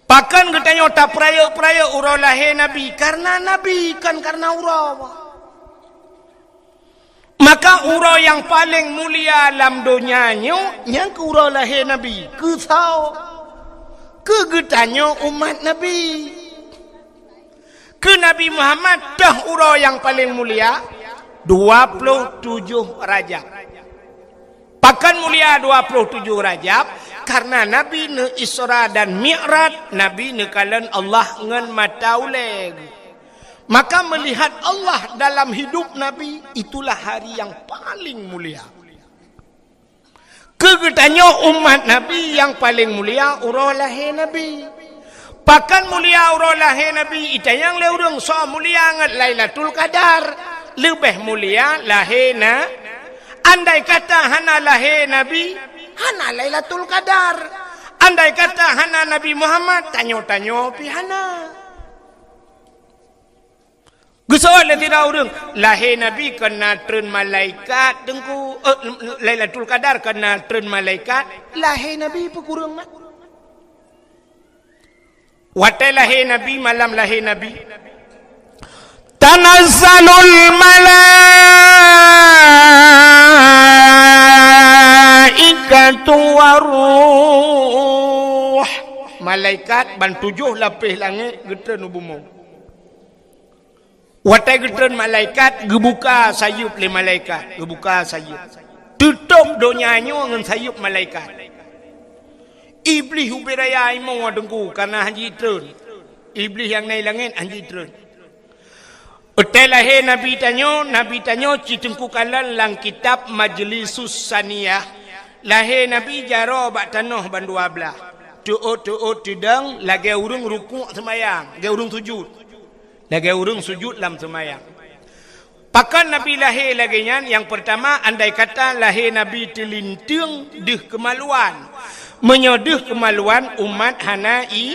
Pakon geutanyoe tapeurayeuk-peurayeuk uroe lahé Nabi? Kareuna Nabi, kon kareuna uroe. Maka uroe nyang paleng mulia lam donya nyoe, nyan keuh uroe lahé Nabi. Keu soe? Keu geutanyoe umat Nabi. Keu Nabi Muhammad toh uroe nyang paleng mulia, dua ploh tujoh Rajab. Pakon mulia dua ploh tujoh Rajab? Kareuna Nabi neu-Isra dan Mi'raj, Nabi neukalon Allah ngon mata ulèe. Maka meulihat Allah dalam hidup Nabi, itulah hari nyang paleng mulia. Keu geutanyoe umat Nabi nyang paleng mulia uroe lahé Nabi. Pakon mulia uroe lahé Nabi? Itanyong lé ureueng, soe mulia ngon Lailatul Qadar? Leubeh mulia lahé na-, andai kata hana lahé Nabi, hana Lailatul Qadar. Andai kata hana Nabi Muhammad, tanyoe-tanyoe pih hana. Geuseuôt lé sidroe ureueng, lahé Nabi kon na treun malaikat, Teungku, eh, Lailatul Qadar kon na treun malaikat, lahé Nabi peukureueng mat. Watèe lahé Nabi, malam lahé Nabi, tanazzalul malaikatu war ruh. Malaikat ban tujoh lapéh langét geutreun u bumoe. Watèe geutreun malaikat, geubuka sayeuep lé malaikat, geubuka sayeuep. Teutôb donya nyoe ngon sayeuep malaikat. Iblih ubé raya imoe Teungku, kareuna han jitreun. Iblih nyang na i langét han jitreun. Watèe lahé Nabi tanyoe, Nabi tanyoe ci Teungku kalon lam kitab Majlisus Saniyah. Lahé Nabi jaroe bak tanoh bandua blah. Teuôt-teuôt teudong lagèe ureueng rukuk seumayang, lagèe ureueng sujud. Lagèe ureueng sujud lam seumayang. Pakon Nabi lahé lagèe nyan? Nyang peurtama, andai kata lahé Nabi teulinteung deuh keumaluan. Meunyoe deuh keumaluan, umat hana i-,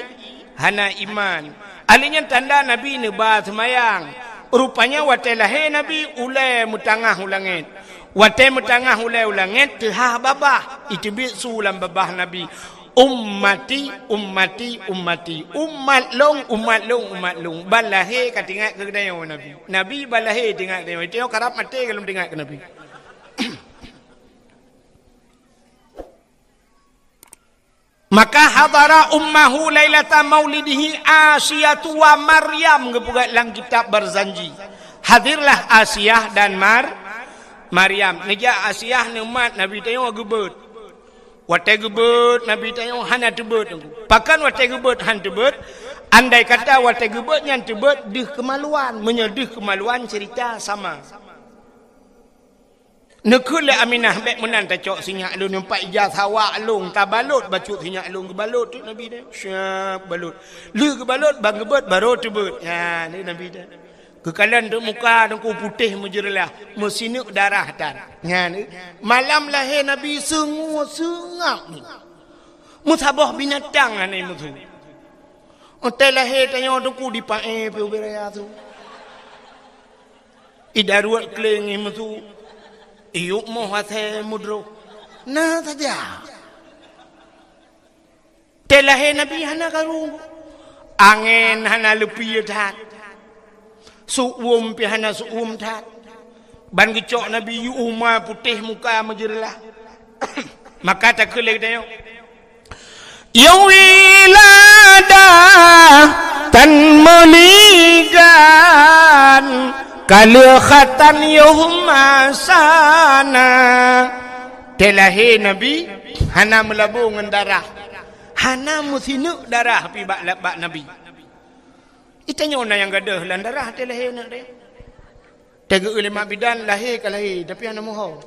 hana iman. Ahli nyan tanda Nabi neuba seumayang. Rupanya watèe lahé Nabi, ulèe meutangah u langét. Watèe meutangah ulèe u langét, teuhah babah, iteubiet su lam babah Nabi. Ummati, ummati, ummati. Umat lôn, umat lôn, umat lôn. Ban lahé ka teuingat keu geutanyoe Nabi. Nabi ban lahé teuingat geutanyoe. Geutanyoe karab maté ka lôn teuingat keu Nabi. Maka hadara ummahu lailata maulidihi Asiyatu wa Maryam, geupeugah lam kitab Barzanji. Hadirlah Asiyah dan Mar-, Maryam. Neujak Asiyah neumat Nabi tanyoe geubeuet. Watèe geubeuet Nabi tanyoe hana teubeuet. Pakon watèe geubeuet han teubeuet? Andai kata watèe geubeuet nyan teubeuet deuh keumaluan. Meunyoe deuh keumaluan, ceurita sama. Neukheun lé Aminah, "Bèk meunan tacok sinyak lôn, nyoe pat ija sawak lôn, tabalot bacut sinyak lôn." Geubalot teuk Nabi nyan. Siap balot. Lheueh geubalot, ban geubeuet, barô teubeuet. Nyan, lé Nabi nyan. Geukalon teuk muka Teungku putéh meujeureulah, meusineuk darah tan. Nyan, malam lahé Nabi seungap-seungap ni. Meusaboh binatang hana meusu. Watèe lahé tanyoe Teungku dipaéh pih ubé raya su. Idaruet kléng imeusu. Iyup moh asèe meudroh. Na saja. Watèe lahé Nabi hana karu. Angèn hana leupie that. Seuuem pih hana seuuem that. Ban geucok Nabi yue uma putéh muka meujeureulah. Maka takheun lé geutanyoe, "Ya wilada tan meuligan, kaleukhatan yoh masana." Watèe lahé Nabi hana meulabô ngon darah. Hana meusineuk darah pih bak, bak Nabi. Geutanyoe na nyang gadôh lam darah watèe lahé aneuk teuh? Teugeue lé mak bidan, lahé ka lahé, tapi hana meuho.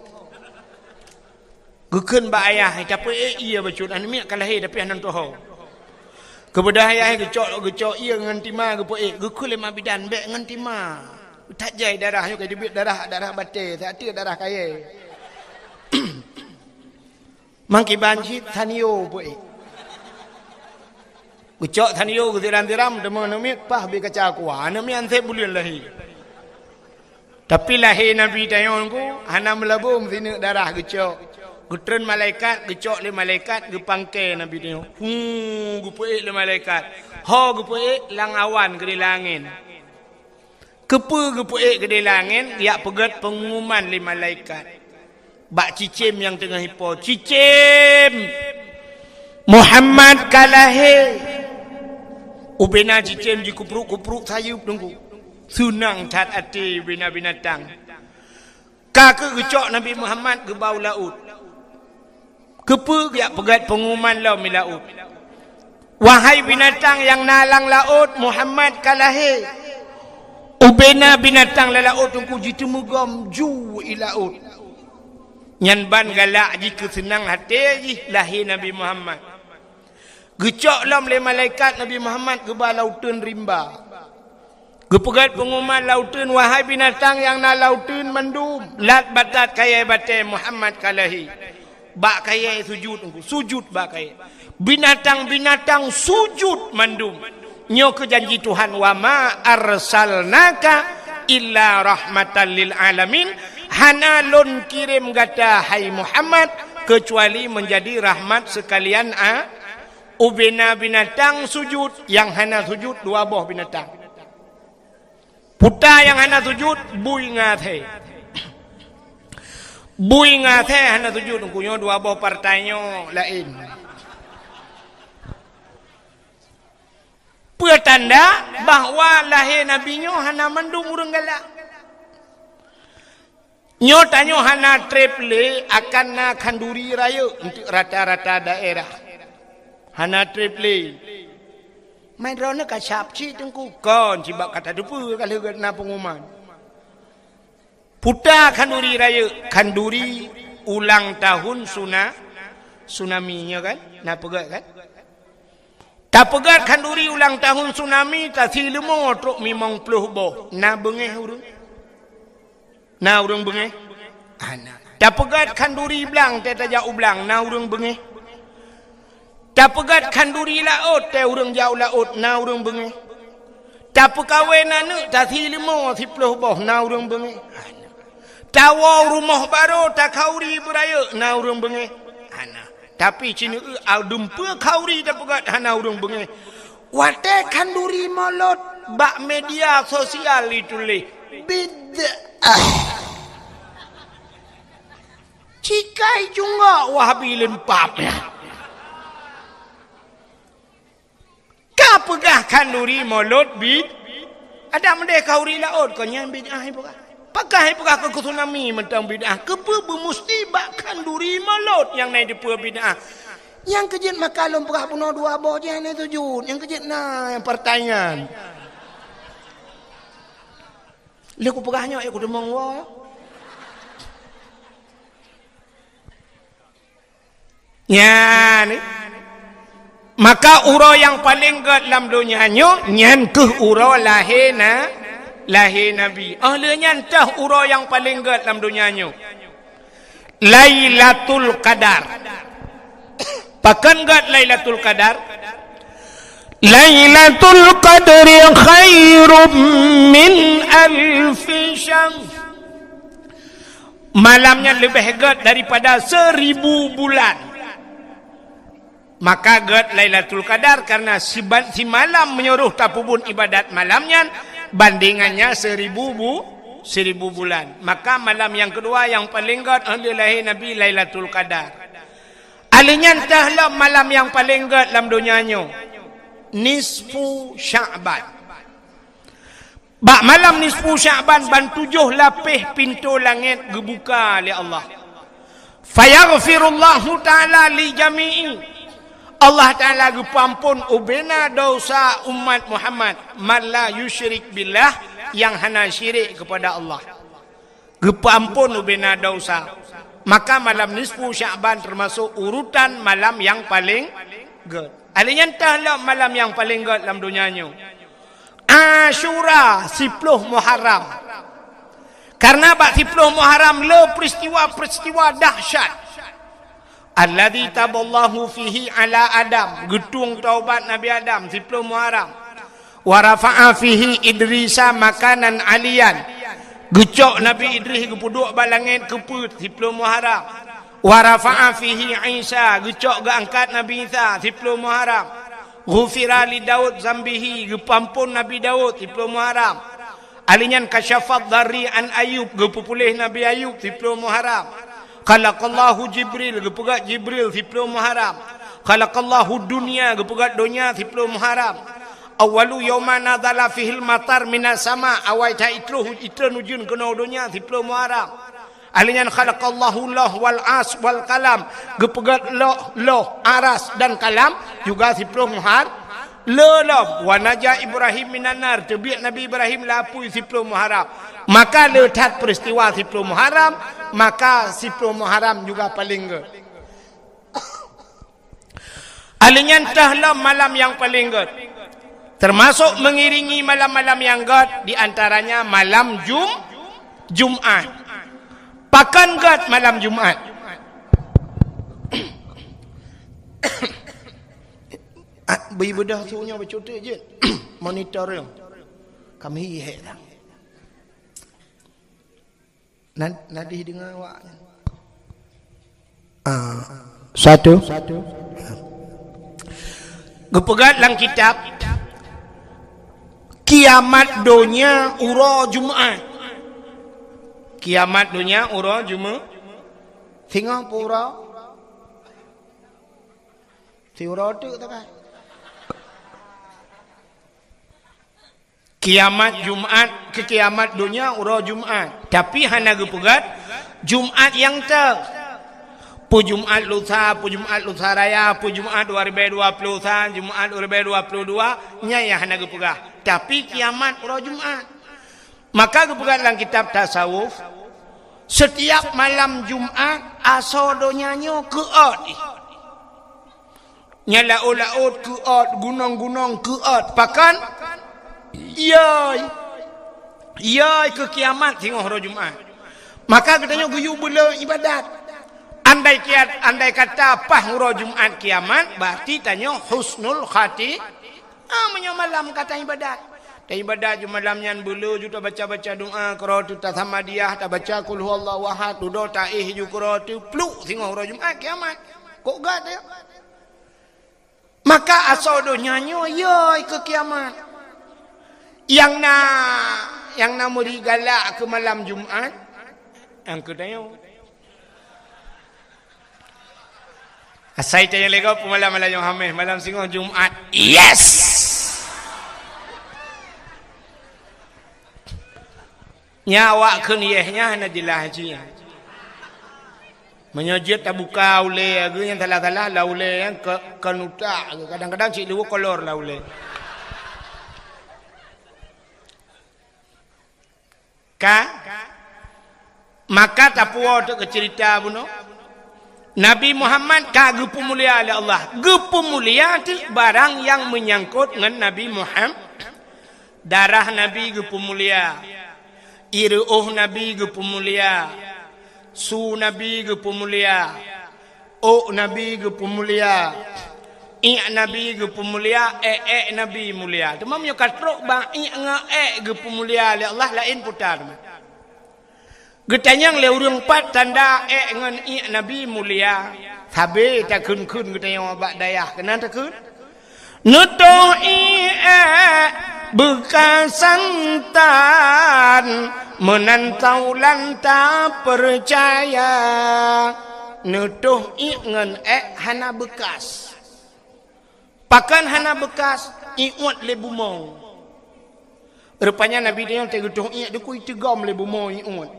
Geukheun bak ayah, "Tapeuék ie bacut, aneuk miet ka lahé, tapi hana meutuho." Keubeudah ayah geucok, geucok ie ngon tima geupeuék, geukheun lé mak bidan, "Bék ngon tima. That jai darah nyoe ka teubiet darah, darah batée, that teuk darah kayée." Mangkiban cit Sanyo peuék. Geucok Sanyo geusiram-siram, teuma aneuk miet paih bie kaca kuah. Aneuk miet anseb buleuen lahé. Tapi lahé Nabi tanyoe nyoe hana meulabông sineuk darah geucok. Geutreun malaikat, geucok lé malaikat, geupangke Nabi tanyoe. Hu, geupeuék lé malaikat. Ho geupeuék lam awan keudéh lam angén. Keupeue geupeuék keudéh lam angén, geujak peugét peungumuman lé malaikat bak cicém nyang teungoh ipo, "Cicém, Muhammad ka lahé!" Ubena cicém jikeupruk-kupruk sayeuep teungku. Seunang that até ubena binatang. Ka keuh geucok Nabi Muhammad geuba u laôt. Keupeue geujak peugét peungumuman lom di laôt, "Wahai binatang nyang na lam laôt, Muhammad ka lahé!" Ubena binatang lam laôt teungku jiteumugom ju i laôt. Nyan ban galak jih keu seunang até jih lahé Nabi Muhammad. Geucok lom lé malaikat Nabi Muhammad geuba lam uteuen rimba. Geupeugét peungumuman lam uteuen, "Wahai binatang nyang na lam uteuen mandum, lat batat kayée batée, Muhammad ka lahé!" Bak kayée sujut, sujut bak kayée. Binatang-binatang sujut mandum. Nyoe keuh janji Tuhan, "Wa ma arsalnaka illa rahmatan lil alamin." Hana lôn kirém gata, hai Muhammad, keucuali meunjadi rahmat seukalian a-, Ubena binatang sujut, nyang hana sujut dua boh binatang. Puta nyang hana sujut, bui ngon asèe. Bui ngon asèe hana sujut, nyoe dua boh partai nyoe laén. Peue tanda bahwa lahé Nabi nyoe hana mandum ureuëng galak. Nyoe tanyoe hana treb lé akan na khanduri rayeuk untuk rata-rata daerah. Hana treb lé. Mai droeneuh ka sab cit teungku, kon cit bak ka tateupeue ka lheueh na pengumuman. Puta khanduri rayeuk, khanduri ulang tahun suna-, tsunami, nyo kan? Na peugah kan? Tapeugah khanduri ulang tahun tsunami, tasi leumo trok limong ploh boh. Na beungéh ureuëng? Na ureuëng beungéh? Hana. Tapeugah khanduri blang, teuh tajak u blang, na ureuëng beungéh? Tapeugah khanduri laôt, teuh ureuëng jak u laôt, na ureuëng beungéh? Tapeukawen aneuëk, tasi leumo siploh boh, na ureuëng beungéh? Hana. Tawoe rumoh barô, takhauri beurayeuk, na ureuëng beungéh? Hana. Tapi sineuk adum peue khauri tapeugah hana ureuëng beungéh. Watée khanduri molot bak media sosial ituléh, bid'ah. Cikai junggok Wahabi lempap nyan. Ka peugah khanduri molot bid-, adak meudeh khauri laôt, kon nyan bid'ah ipeugah. Pakon ipeugah keu tsunami mantong bid'ah? Keupeue beumusti bak khanduri molot nyang na dipeue bid'ah? Nyang keujeuet maka lôn peugah bunoe dua boh jih hana sujud, nyang keujeuet na nyang partai nyan. Lé kupeugah nyoe, eh, kuteumong woe. Nyan, maka uroe nyang paleng gét lam donya nyoe, nyan keuh uroe lahé na-, lahé Nabi. Óh lheueh nyan teuh uroe nyang paleng gét lam donya nyoe, Lailatul Qadar. Pakon gét Lailatul Qadar? Lailatul Qadri khairum min alfi syahr. Malam nyan leubeh gét daripada seribu bulan. Maka gét Lailatul Qadar karena siban-, simalam meunyoe tapeubuet ibadat malam nyan, bandingannya seribu bu-, seribu bulan. Maka malam nyang keudua nyang paleng gét óh lheueh lahé Nabi, Lailatul Qadar. Óh lheueh nyan teuh lom malam nyang paleng gét lam donya nyoe, nisfu Sya'ban. Bak malam nisfu Sya'ban ban tujoh lapéh pintoe langét geubuka lé Allah. Fayaghfirullahu ta'ala li jami'i. Allah Ta'ala geupeuampon ubena desya umat Muhammad, man la yusyrik billah, nyang hana syirik keupada Allah. Geupeuamphon ubena desya. Maka malam nisfu Sya'ban teumasok urutan malam nyang paleng gét. Alèh nyan teuh lom malam nyang paleng gét lam donya nyoe. Asyura, siploh Muharram. Karena bak siploh Muharram le peristiwa-peristiwa dahsyat. Alladzi taballahu fihi ala Adam, geutueng taubat Nabi Adam, siploh Muharram. Wa rafa'a fihi Idrisa makanan aliyan, geucok Nabi Idris geupeuduek bak langét keu peuet, siploh Muharram. Wa rafa'a fihi Isa, geucok geuangkat Nabi Isa, siploh Muharram. Ghufira li Daud zambihi, geupeuamphon Nabi Daud, siploh Muharram. Alèh nyan kasyafad darri an Ayub, geupeupuléh Nabi Ayub, siploh Muharram. Khalaqallahu Jibril, geupeugét Jibril, siploh Muharram. Khalaqallahu dunya, geupeugét donya, siploh Muharram. Awwalu yauma nazala fihil matar minas sama, awai that itreun, itreun ujeuen keunoe donya, siploh Muharram. Alèh nyan khalaqallahu lauh wal ars wal qalam, geupeugét lauh, lauh, aras dan kalam juga siploh Muhar-, le lom. Wa naja Ibrahim minan nar, teubiet Nabi Ibrahim lam apui siploh Muharram. Maka le that peristiwa siploh Muharram, maka siploh Muharram juga paleng gét. Alèh nyan teuh lom malam nyang paleng gét. Teumasok mengiringi malam-malam nyang gét, di antaranya malam Jum-, Jumat. Pakon gét malam Jumat? Ah, bri beudôh su nyoe bacut teuk jeuet. Monitor nyoe. Kami hek dah. Nan-, nadéh deungoe awak nyan. Ah, satu. Geupeugét lam kitab, kiamat donya uroe Jumat. Kiamat donya uroe Juma-, singoh peuuroe? Siuroe teuk takai. Kiamat Jumat, keu kiamat donya uroe Jumat. Tapi hana geupeugét Jumat nyang teuh. Peue Jumat lusa, peue Jumat lusa raya, peue Jumat dua ribèe dua ploh sa, Jumat dua ribèe dua ploh dua, nyan nyang hana geupeugah. Tapi kiamat uroe Jumat. Maka geupeugah lam kitab tasawuf, setiap malam Jumat asoe donya nyoe keuôt jih. Nyan laôt-laôt keuôt, gunong-gunong keuôt. Pakon? Yôi. Yôi keu kiamat singoh uroe Jumat. Maka geutanyoe geuyue beu le iébadat. Andai kiat, andai kata paih uroe Jumat kiamat, berarti tanyoe husnul khati-, Ah, meunyoe malam ka taiébadat. Taiébadat ju malam nyan beu le ju tabaca-baca doa, keudroe teuk tasamadiyah, tabaca qul huwallahu ahad, dudoe taéh ju keudroe teuk pluek singoh uroe Jumat kiamat. Kok gét ya? Maka asoe donya nyoe yôi keu kiamat. Nyang na, nyang na meuri galak keu malam Jumat, nyang keu tanyoe. Asai tanyong lé gob peumalam malam Jumahameh, malam singoh Jumat. Yes! Nyan awak kheun yes, nyan hana jeulaih cit nyan. Meunyoe jeuet tabuka ulée, geu nyang salah-salah lam ulée nyan ke, kon utak, kadang-kadang cit liwuh kolor lam ulée. Ka? Maka tapuwoe teuk keu ceurita bunoe. Nabi Muhammad ka geupeumulia lé Allah. Geupeumulia teuk barang nyang meunyangkot ngon Nabi Muhammad. Darah Nabi geupeumulia. Ié reuôh Nabi geupeumulia. Su Nabi geupeumulia. Ôk Nabi geupeumulia, iék Nabi geupeumulia, ék-ék Nabi mulia. Teuma meunyoe ka trok bak iék ngon ék geupeumulia lé Allah, laén peue teuma. Geutanyong lé ureuëng pat tanda ék ngon iék Nabi mulia. Sabe takheun-kheun geutanyong bak dayah, keunan takheun. Neutoh iék beukasan tan, meunan taulan tapeucaya. Neutoh iék ngon ék hana beukas. Pakon hana beukas? Iuet lé bumoe. Rupanya Nabi nyoe teuh geutoh iék dikui teugom lé bumoe iuet.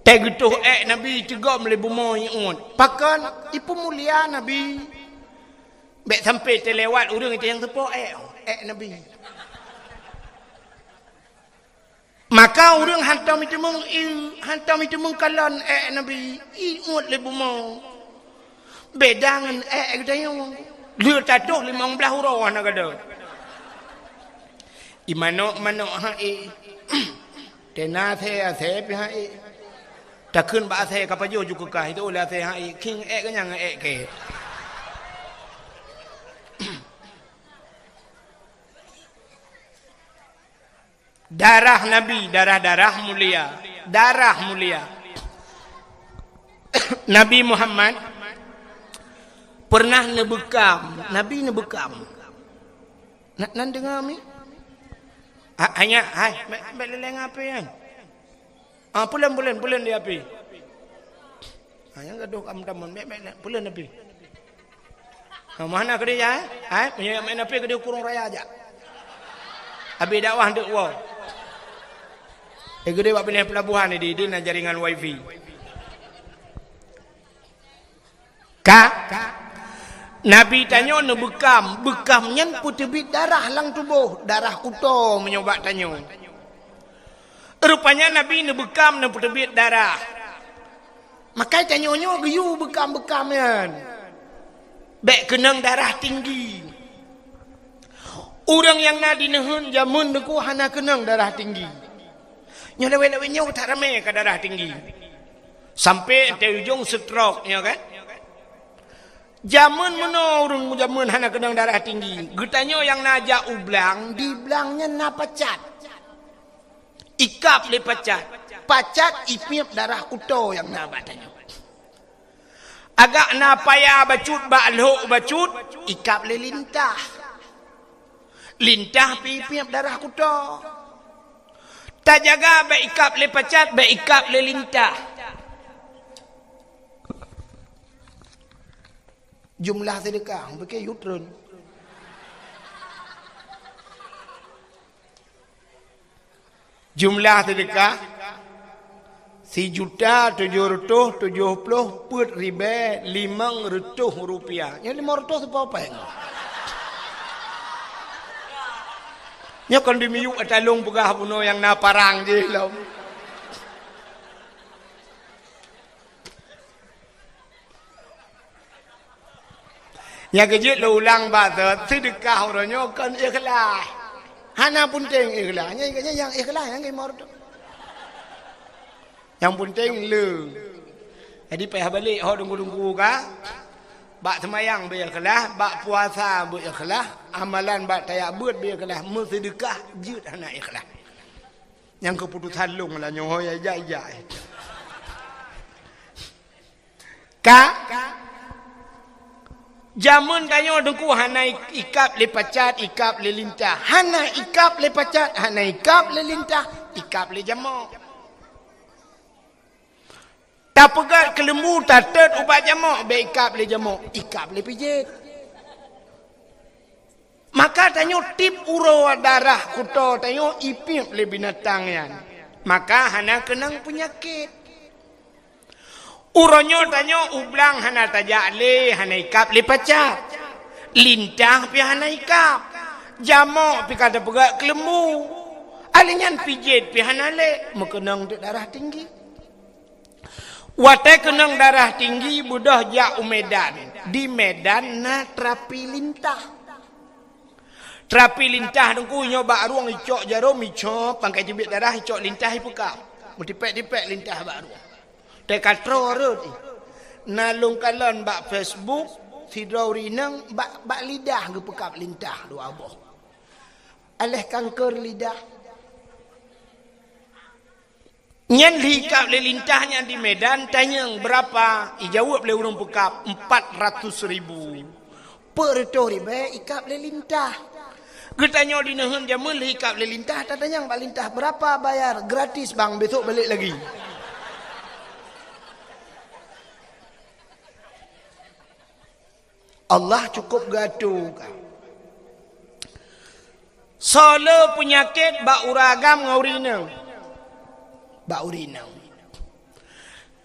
Teuh geutoh ék Nabi teugom lé bumoe iuet. Pakon? Ipeumulia Nabi. Bék sampai teulewat ureuëng nyang teupo ék, ék Nabi. Maka ureuëng hantom jiteumeung, i, hantom jiteumeung kalon ék Nabi, iuet lé bumoe. Beda ngon ék geutanyoe. Lheueh tatoh limong blaih uroe hana gada. I manok-manok han ék. Tena asèe-asèe pih han ék. Takheun bak asèe ka pajoh ju keukah, itu lé asèe han ék. King ék keunyan ék kèe. Darah Nabi, darah-darah mulia. Darah mulia. Nabi Muhammad pernah neubeukam. Nabi neubeukam. Na, nan deungoe mi? Ha, hanya, hai, bèk, bèk lé-lé ngon api nyan. Ah, pulen, pulen, pulen di api. Ha, nyang gadoh ka meutamon, bèk, bèk, bèk, pulen api. Ha, mana keudéh ya, eh? Hai, meunyoe main api keudéh Kurong Raya jak. Abi dakwah deuek woe. Eh, keudéh bak binéh pelabuhan ni, di, di na jaringan wifi. Ka, Nabi tanyoe neubeukam, beukam nyan peuteubiet darah lam tuboh, darah kuto meunyoe bak tanyoe. Rupanya Nabi neubeukam neupeuteubiet darah. Makai tanyoe nyoe geuyue beukam-beukam nyan. Bèk keunong darah tinggi. Ureuëng nyang na di neuheun jameun teungku hana keunong darah tinggi. Nyoe lawét-lawét nyoe that ramé ka darah tinggi. Sampai teuujong stroke nyoe kan. Jameun meunoe ureuëng jameun hana keunong darah tinggi. Geutanyoe nyang na jak u blang, di blang nyan na pacat. Ikab lé pacat. Pacat ipiep darah kuto nyang na bak tanyoe. Agak na paya bacut bak lhok bacut, ikab lé lintah. Lintah pih ipiep darah kuto. Tajaga bèk ikab lé pacat, bèk ikab lé lintah. Jumlah seudeukah, hong pike yue treun. Jumlah seudeukah, sijuta tujoh reutôh tujoh ploh peuet ribèe limong reutôh rupiah. Nyoe limong reutôh seupôt péng. Nyoe kon dimiyueb ata lôn peugah bunoe nyang na parang jih lom. Nyang keujeuet lôn ulang bak seudeukah uroe nyoe kon ikhlas. Hana peunteng ikhlas. Nyang, nyang, nyang ikhlas nyang limong reutôh. Nyang peunteng le. Jadi payah balek ho teungku-teungku ka. Bak seumayang beu ikhlas, bak puasa beu ikhlas, amalan bak tajak beuet beu ikhlas, meuseudeukah jeuet hana ikhlas. Nyang keuputosan lôn lah nyoe ho ya ijak-ijak. Ka, jameun tanyoe teungku hana ikab lé pacat, ikab lé lintah. Hana ikab lé pacat, hana ikab lé lintah, ikab lé jamok. Tapeugöt keuleumbu tatot ubak jamok, bèk ikab lé jamok, ikab lé pijét. Maka tanyoe tiep uroe darah kuto tanyoe ipiep lé binatang nyan. Maka hana keunong peunyakét. Uroe nyoe tanyoe u blang hana tajak lé, hana ikab lé pacat. Lintah pih hana ikab. Jamok pih ka tapeugöt keuleumbu. Alèh nyan pijét pih hana lé, meukeunong teuk darah tinggi. Watèe keunong darah tinggi beudôh jak u Medan. Di Medan na terapi lintah. Terapi lintah teungku nyoe bak rueng icok jarom, icok pangkai teubiet darah, icok lintah ipeukab. Meutipèk-tipèk lintah bak rueng. Teuka troe rhot ih. Na lôn kalon bak Facebook, sidroe ureueng inong bak, bak lidah geupeukab lintah dua boh. Alèh kanker lidah. Nyan lheuh ikab lé lintah nyan di Medan, tanyong beurapa? Ijaweueb lé ureueng peukab, empat ratus ribu. Peuet reutôh ribèe ikab lé lintah. Geutanyoe di neuheun jameun lheuh ikab lé lintah, tatanyong bak lintah, "Berapa bayar?" "Gratis, Bang, besok balik lagi." Allah cukup geuatoe ka. Soe le peunyakét bak ureueng agam ngon ureueng inong? Bak ureueng inong.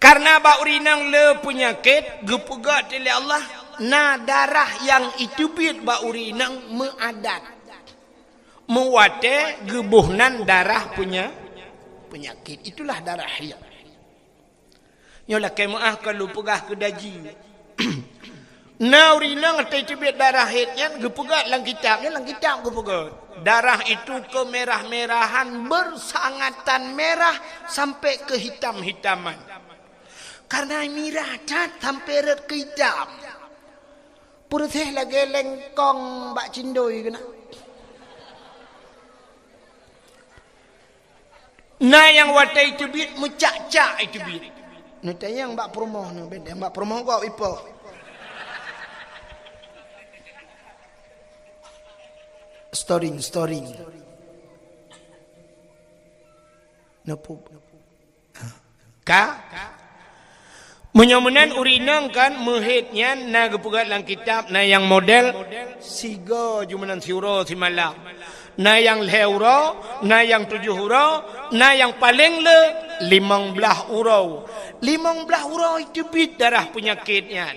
Karena bak ureueng inong le peunyakét, geupeugah lé Allah, na darah nyang iteubiet bak ureueng inong meuadat. Meuwatèe geuboh nan darah peunya-, Penyakit itulah darah haid. Nyoe lakée meuáh ka lôn peugah keu daji. Na ureuëng inong watée teubiet darah haid nyan geupeugah lam kitab, nyan lam kitab geupeugah. Darah itu kemerah-merahan, bersangatan merah sampai kehitam-hitaman. Karena mirah that sampai rot keu hitam. Peureséh lagée lengkong bak cindoi keunan. Na nyang watée teubiet meucak-cak teubiet. Neutanyong bak peurumoh nyoe, bèk tanyong bak peurumoh gob ipoh. Storing, storing. Neupeu-, ka? Meunyoe meunan ureuëng inong kan meuhaid nyan na geupeugah lam kitab, na nyang model sigoe jumeunan siuroe simalam. Na nyang lhée uroe, na nyang tujoh uroe, na nyang paleng le limong blaih uroe. Limong blaih uroe teubiet darah peunyakét nyan.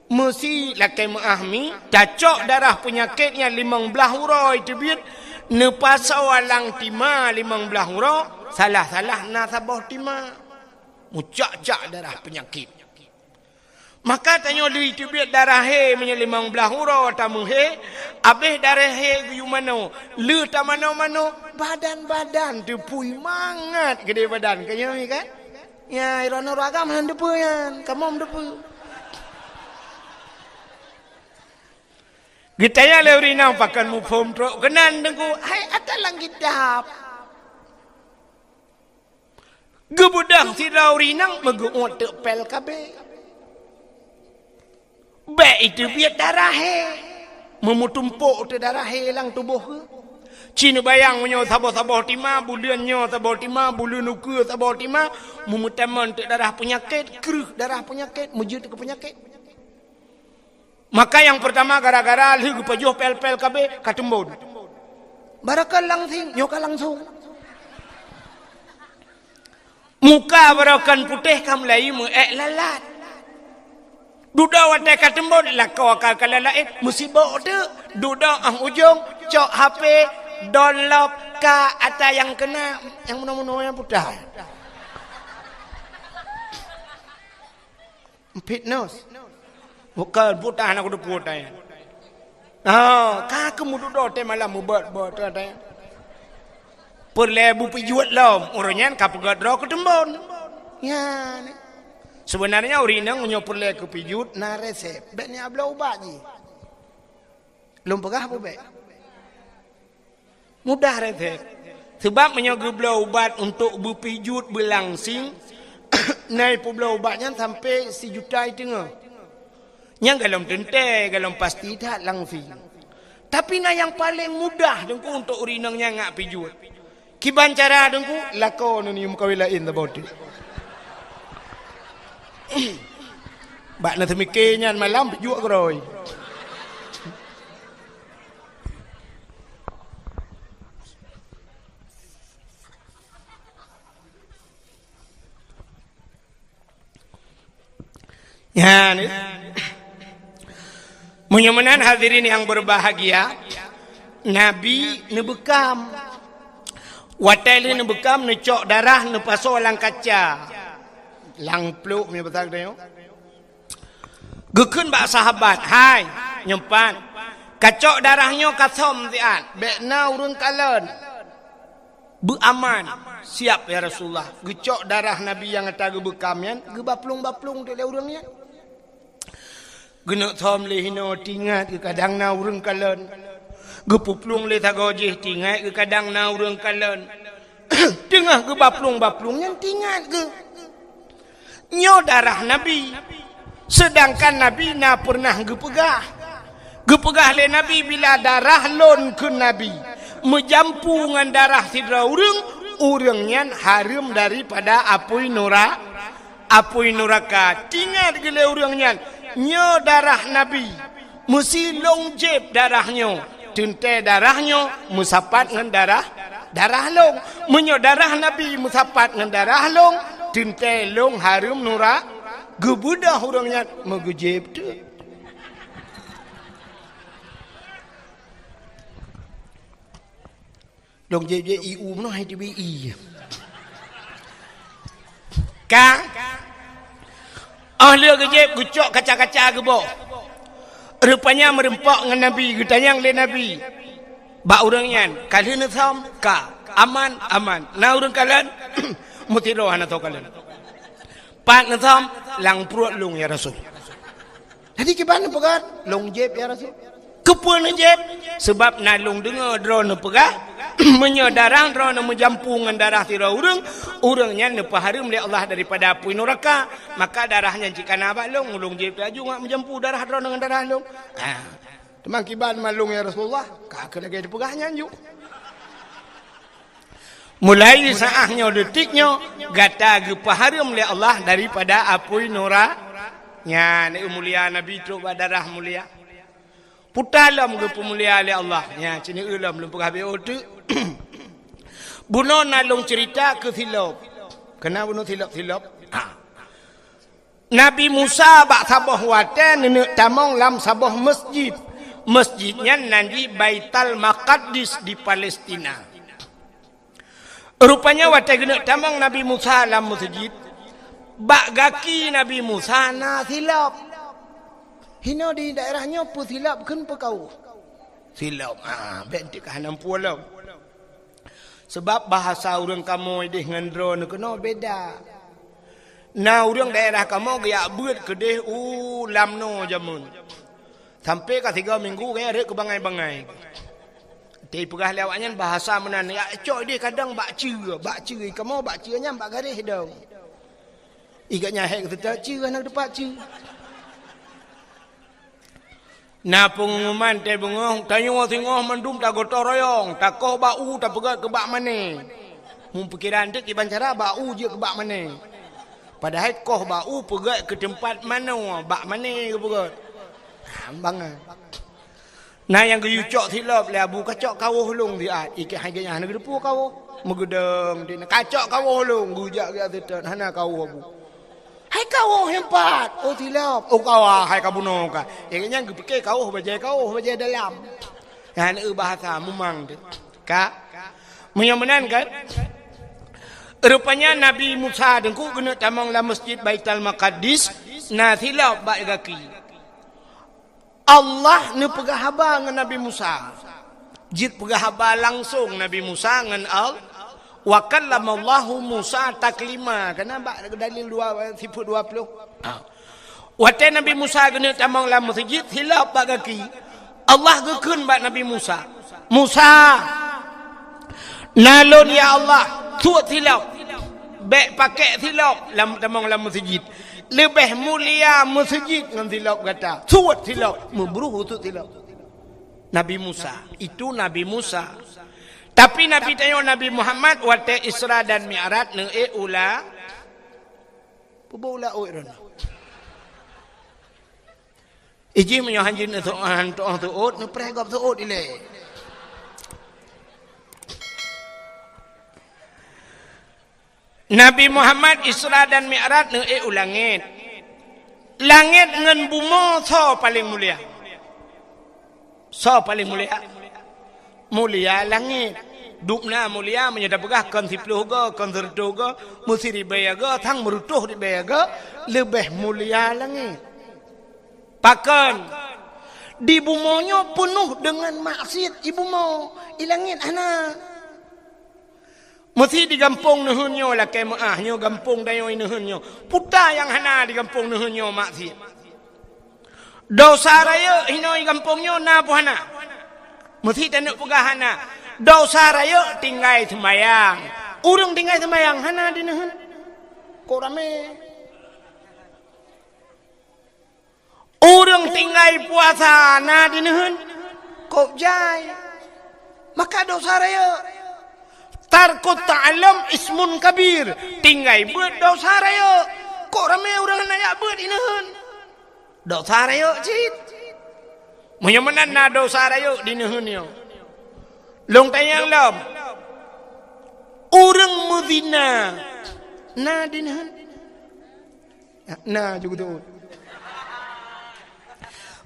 Meusi lakée meuáh mi, tacok darah peunyakét nyan limong blaih uroe teubiet, neupasoe lam tima limong blaih uroe, salah-salah na saboh tima. Meucak-cak darah peunyakét. Maka tanyoe le teubiet darah haid meunyoe limong blaih uroe tameuhaid, abéh darah haid geuyue manoe, le tamanoe-manoe, badan-badan teupui mangat keudeh badan. Ka nyoe kan? Ya, irono ureuëng agam hana teupeu nyan, kamoe teupeu. Geutanyong lé ureuëng inong pakon muphom trok keunan Teungku, hai ata lam kitab. Geubeudôh sidroe ureuëng inong meugeuôt teuk pél kabeh. Bèk iteubiet darah haid. Meumeutumpok teuk darah haid lam tuboh geuh. Ci neubayang meunyoe saboh-saboh tima, buleuen nyoe saboh tima, buleuen ukeue saboh tima, meumeutamong teuk darah peunyakét, kreueh darah peunyakét, meujeuet keu peunyakét. Maka nyang peurtama gara-gara lheueh geupajoh pél-pél kabeh ka teumbon. Barokon langsing, nyoe ka langsong. Muka barokon putéh ka mulai meuék lalat. Dudoe watée ka teumbon, lakoe ka, ka lalat, eh, meusibok teuk. Dudoe óh ujong, cok H P, download ka ata nyang keuna, nyang meunoe-meunoe nyang putéh. Fitness. Bukan, buta anak kudu puta ya. Oh, ka keumududo teh malam mubet-bet teh. Peureulée beupijuet lom, ureuëng nyan ka peugét droe keu teumbon. Ya, ni. Sebenarnya ureuëng inong nyoe peureulée keu pijuet na resep. Bèk ni abloe ubat jih. Lôn peugah peue bèk? Mudah resep. Sebab meunyoe geubloe ubat untuk beupijuet beulangsing, na ipeubloe ubat nyan sampai sijuta iteungoh. Nyang golom teuntée, golom pasti that langsing. Tapi na nyang paleng mudah Teungku untuk ureuëng inong nyan ngak pijuet. Kiban cara Teungku, lakoe neunyoe meukawen laén saboh teuk. Bak na teumike nyan malam pijuet keurôi. Nyan, meunyoe meunan hadirin yang berbahagia, Nabi neubeukam. Watée lheueh neubeukam, neucok darah, neupasoe lam kaca. Lam plôk, meunyoe basa geutanyoe. Geukheun bak sahabat, "Hai, nyoe pat, kacok darah nyoe kasöm siat, bèk na ureuëng kalon." Beuaman, siap ya Rasulullah. Geucok darah Nabi nyang ata geubeukam nyan, geubaplong-baplong teuk lé ureuëng nyan. Geuneuk thom lé hinoe tingat geu kadang na ureuëng kalon. Geupuplueng lé sagoe jih tingat geu kadang na ureuëng kalon. Teungoh geubaplong-baplong nyan tingat geu. Nyoe darah Nabi. Seudangkan Nabi na peureunah geupeugah. Geupeugah lé Nabi, "Bila darah lôn," kheun Nabi, "meujampu ngon darah sidroe ureuëng, ureuëng nyan hareuem daripada apui nura-, apui nuraka." Tingat geu lé ureuëng nyan, nyoe darah Nabi. Meusi lôn jieb darah nyoe, teuntée darah nyoe meusapat ngon darah, darah lôn. Meunyoe darah Nabi meusapat ngon darah lôn, teuntée lôn hareuem nura-, geubeudôh ureuëng nyan meugeujieb teuk. Lôn jieb-jieb ié u meunoe hai teubiet ié. Ka, óh lheueh geujép geucok kaca-kaca geuboh. Rupanya meureumpok ngon Nabi, geutanyong lé Nabi bak ureuëng nyan, "Ka lheueh neusöm?" "Ka." "Aman?" "Aman." "Na ureuëng kalon?" "Meusidroe hana soe kalon." "Pat neusöm?" "Lam pruet lôn, ya Rasul." Jadi kiban neupeugah, "Lôn jép, ya Rasul." "Keupeue neujép?" "Sabab na lôn deungoe droeneuh peugah, meunyoe darah droeneuh meujampu ngon darah sidroe ureuëng, ureuëng nyan neupeuhareuem lé Allah daripada apui nuraka. Maka darah nyan jika na bak lôn, lôn jép laju ngat meujampu darah droeneuh ngon darah lôn." Ah. "Teuma kiban malôn, ya Rasulullah?" "Ka keuh lagée teupeugah nyan ju." Mulai saát nyoe, detik nyoe, gata geupeuhareuem lé Allah daripada apui nura-, nyan, eh, mulia Nabi trok bak darah mulia. Puta lom geupeumulia lé Allah. Nyan, cit nyoe lom lôn peugah B O teuk. Bunoe na lôn ceurita keu silop. Keunan bunoe silop-silop. Ha. Nabi Musa bak saboh watée neuneuk tamong lam saboh masjid. Masjid nyan nan jih Baital Maqaddis di Palestina. Rupanya watée geuneuk tamong Nabi Musa lam masjid, bak gaki Nabi Musa na silop. Hinoe di daerah nyoe peue silop kheun peukawöh. Silop, ah, bék teuka hana meupulo. Sabab bahasa ureuëng kamoe ideh ngon droeneuh keunoe beda. Na ureuëng daerah kamoe geujak beuet keudeh u Lamno jameun. Sampai ka sigoe minggu, gobnyan rhot keu bangai-bangai. Teupeugah lé awaknyan bahasa meunan, jak cok ideh kadang bak ceue, bak ceue, kamoe bak ceue nyan bak garéh dong. Ikat nyan hék geuseutôt ceue, hana teumpat ceue. Na peungumuman teuh beungoh, tanyoe singoh mandum tagotong royong, takoh bak u tapeugét keu bak mané. Meupikiran teuk kiban cara bak u jeuet keu bak mané. Padahai koh bak u peugét keu teumpat manoe, bak mané geupeugét. Ha, bangai. Na nyang geuyue cok silop lé Abu, "Ka cok kawöh lôn siat." Ikat hai geuhnyan hana geuteupeue kawöh. Meugeudong di na, "Ka cok kawöh lôn." Geujak geuseutôt, hana kawöh Abu. "Hai kawöh nyan pat?" "Oh, silop." "Oh, kawöh hai ka bunoe ka." Nyang nyan geupike kawöh bajée, kawöh bajée dalam. Nyan eu bahasa mumang tu. Ka? Meunyoe meunan kan? Rupanya Nabi Musa teungku geuneuk tamong lam Masjid Baitul Maqaddis, na silop bak gaki. Allah neupeugah haba ngon Nabi Musa. Jeuet peugah haba langsong Nabi Musa ngon Al-, "Wa kallamallahu Musa taklima." Kana bak dalil dua, sifeut dua ploh. Ha. Watée Nabi Musa geuneuk tamong lam meuseujid, silop bak gaki, Allah geukheun bak Nabi Musa, "Musa, na lôn, ya Allah, suet silop. Bék pakék silop lam tamong lam meuseujid. Leubeh mulia meuseujid ngon silop gata. Suet silop." Meubruh suet silop. Nabi Musa, itu Nabi Musa. Tapi Nabi tanyoe Nabi Muhammad watée Isra dan Mi'raj neuék u la-, peubok u laôt droeneuh. Ijih meunyoe hanjeuet neusoe-, han tuoh seuôt, neupreh gob seuôt ilée. Nabi Muhammad Isra dan Mi'raj neuék u langét. Langét ngon bumoe soe paleng mulia? Soe paleng mulia? Mulia langét. Dubna mulia meunyoe tapeugah kon siploh goe, kon seureutôh goe, meusiribée goe, sang meureutôh ribée goe, leubeh mulia langét. Pakon? Di bumoe nyoe peunoh deungon maksiet i bumoe, i langét hana. Meusi di gampông neuheun nyoe lakée meuáh, nyoe gampông tanyoe neuheun nyoe. Peue nyang hana di gampông neuheun nyoe maksiet? Desya rayeuk hinoe di gampông nyoe na peue hana? Meusi taneuk peugah hana. Desya rayeuk tinggai seumayang. Ureuëng tinggai seumayang hana di neuheun. Kok ramé? Ureuëng tinggai puasa na di neuheun, kok jai. Maka desya rayeuk. Tarkut ta'allum ismun kabir. Tinggai beuet desya rayeuk. Kok ramé ureuëng hana jak beuet di neuheun? Desya rayeuk cit. Meunyoe meunan na desya rayeuk di neuheun nyoe. Lôn tanyong lom. Ureuëng meuzina na di neuheun? Na ju geuteuôt.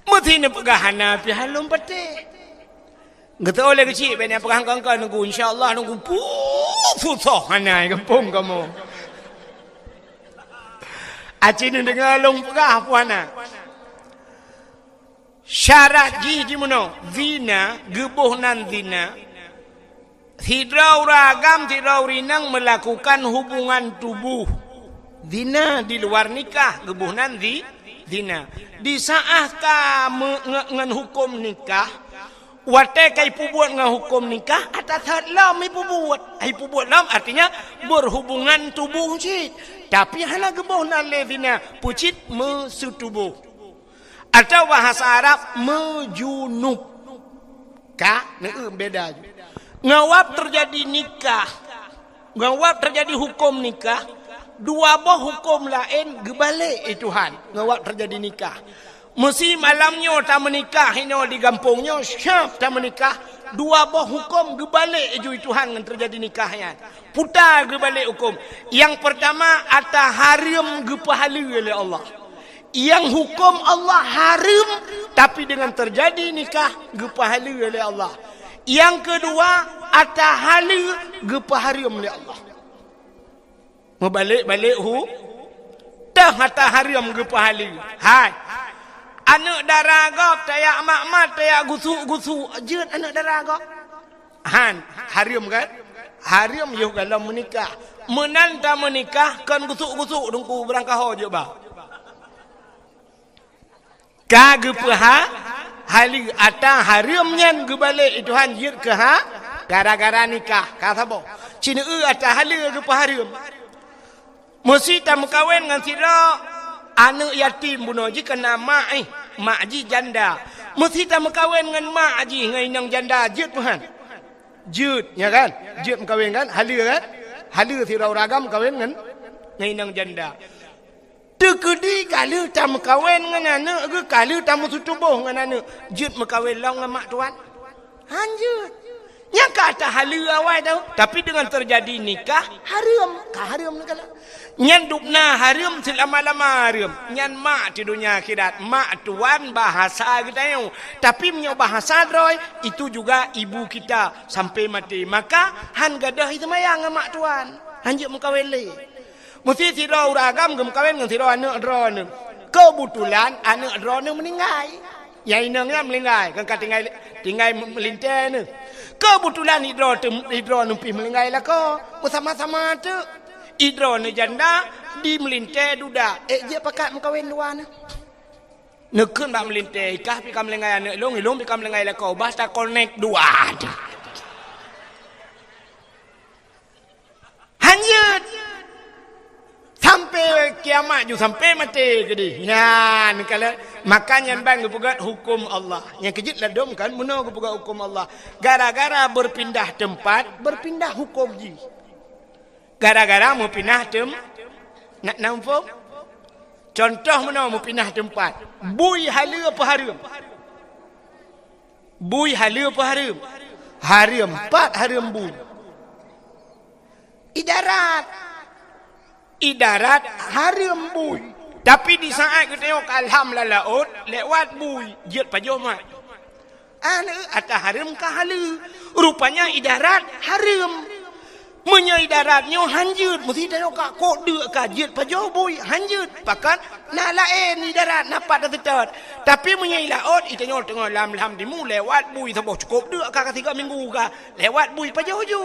Meusi neupeugah hana pih lom patéh. Geuteuôt lé keuchik, bék neupeugah kon-kon nunggu, insya Allah nunggu, puh, susah hana gampông kamoe. Aci neudeungoe lôn peugah puana. Syarat jih jimeunoe, zina, geuboh nan zina. Sidroe ureueng agam, sidroe ureueng inong meulakukan hubungan tuboh. Zina di luar nikah, geuboh nan zi-, zina. Disaáh ka me-, nge-, ngon huköm nikah, watée ka ipeubuet ngon huköm nikah, ata that lom ipeubuet. Ipeubuet lom artinya berhubungan tuboh cit. Tapi hana geuboh nan lé zina, peucit meuseutuboh. Atau bahasa Arab, meujunub. Ka, neueu beda ju. Ngon wab teujadi nikah, ngon wab teujadi huköm nikah, dua boh huköm laén geubalek lé Tuhan ngon wab teujadi nikah. Meusi malam nyoe tameunikah inoe di gampông nyoe, siab tameunikah, dua boh huköm geubalek laju lé Tuhan ngon teujadi nikah nyan. Puta geubalek huköm. Nyang peurtama, ata hareuem geupeuhaleue lé Allah. Nyang huköm Allah hareuem, tapi deungon teujadi nikah geupeuhaleue lé Allah. Nyang keudua, ata haleue geupeuhareuem lé Allah. Meubalek-balek hu-, teuh ata hareuem geupeuhaleue. Hai. Aneuk dara gob tajak mat-mat, tajak gusuk-gusuk, jeuet aneuk dara gob. Han, hareuem kan? Hareuem yoh gohlom meunikah. Meunan tameunikah kon gusuk-gusuk teungku, beurangkaho jeuet ba. Ka geupeuha-, haleue ata hareuem nyan geubalek lé Tuhan jeuet keu ha, gara-gara nikah. Ka saboh. Ci neueu ata haleue geupeuhareuem. Meusi tameukawen ngon sidroe aneuk yatim bunoe jih, keu na mak, eh, mak jih janda. Meusi tameukawen ngon mak jih ngon inong janda, jeuet peuhan? Jeuet, nya kan? Jeuet meukawen kan? Haleue kan? Haleue sidroe ureueng agam meukawen ngon, ngon inong janda. Teukeudi ka lheueh tameukawen ngon aneuk geuh, ka lheueh tameuseutuboh ngon aneuk, jeuet meukawen lom ngon mak tuan? Han jeuet. Nyang ka ata haleue awai tau, tapi deungon teujadi nikah, hareuem. Ka hareuem neukalon. Nyan dubna hareuem, seulama-lama hareuem. Nyan mak di donya akhirat, mak tuan bahasa geutanyoe. Tapi meunyoe bahasa droe, itu juga ibu kita sampai maté. Maka, han gadôh jiseumayang ngon mak tuan. Han jeuet meukawen lé. Meusi sidroe ureueng agam geumeukawen ngon sidroe aneuk droeneuh. Keubeutulan aneuk droeneuh meuninggai. Nyang inong nyan meuninggai, kon ka tinggai, tinggai meulintée neuh. Keubeutulan sidroe teum-, sidroeneuh pih meuninggai lakoe, beusama-sama teuk. Sidroeneuh janda di meulintée duda, ék jeuet pakat meukawen dua neuh. Neukheun bak meulintée, "I kah pih ka meuninggai aneuk lôn, ilôn pih ka meuninggai lakoe, bah takonek dua." Han jeuet. Sampai kiamat ju, sampai maté keudeh. Nyan, kalau, maka nyan ban geupeugét huköm Allah. Nyang keujeuet ladôm kan, meunoe geupeugét huköm Allah. Gara-gara berpindah tempat, berpindah huköm jih. Gara-gara meupinah tem-, na, na muphom? Contoh meunoe meupinah teumpat. Bui haleue peu hareuem? Bui haleue peu hareuem? Hareuem, pat hareuem bui. I darat. I darat hareuem bui. Tapi di saat geutanyoe ka lham lam laôt, lewat bui, jeuet pajoh mat. Aneuk ata hareuem ka haleue. Rupanya i darat hareuem. Meunyoe i darat nyoe han jeuet, meusi tanyoe ka kok deuk ka jeuet pajoh bui, han jeuet. Pakon na laén i darat, na pat taseutôt. Tapi meunyoe i laôt, i tanyoe teungoh lam-lam timu lewat bui saboh cukôp deuk ka, ka sigoe minggu ka lewat bui pajoh ju.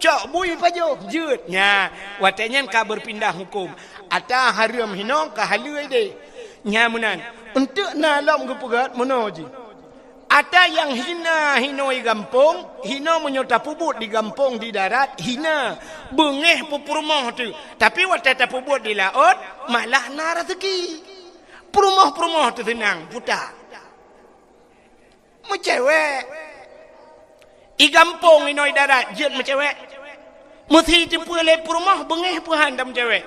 Cok bui pajoh, jeuet. Nya, watée nyan ka berpindah huköm. Ata hareuem hinoe ka haleue ideh. Nya meunan, eunteuk na lom geupeugét meunoe jih. Ata nyang hina hinoe i gampông, hinoe meunyoe tapeubuet di gampông di darat, hina. Beungéh peupurumoh teuh. Tapi watée tapeubuet di laôt, malah na raseuki. Peurumoh-peurumoh teuh seunang, puta. Meucewek. I gampông inoe i darat jeuet meucewek. Meusi teupeue lé peurumoh beungéh peuhan tameucewek.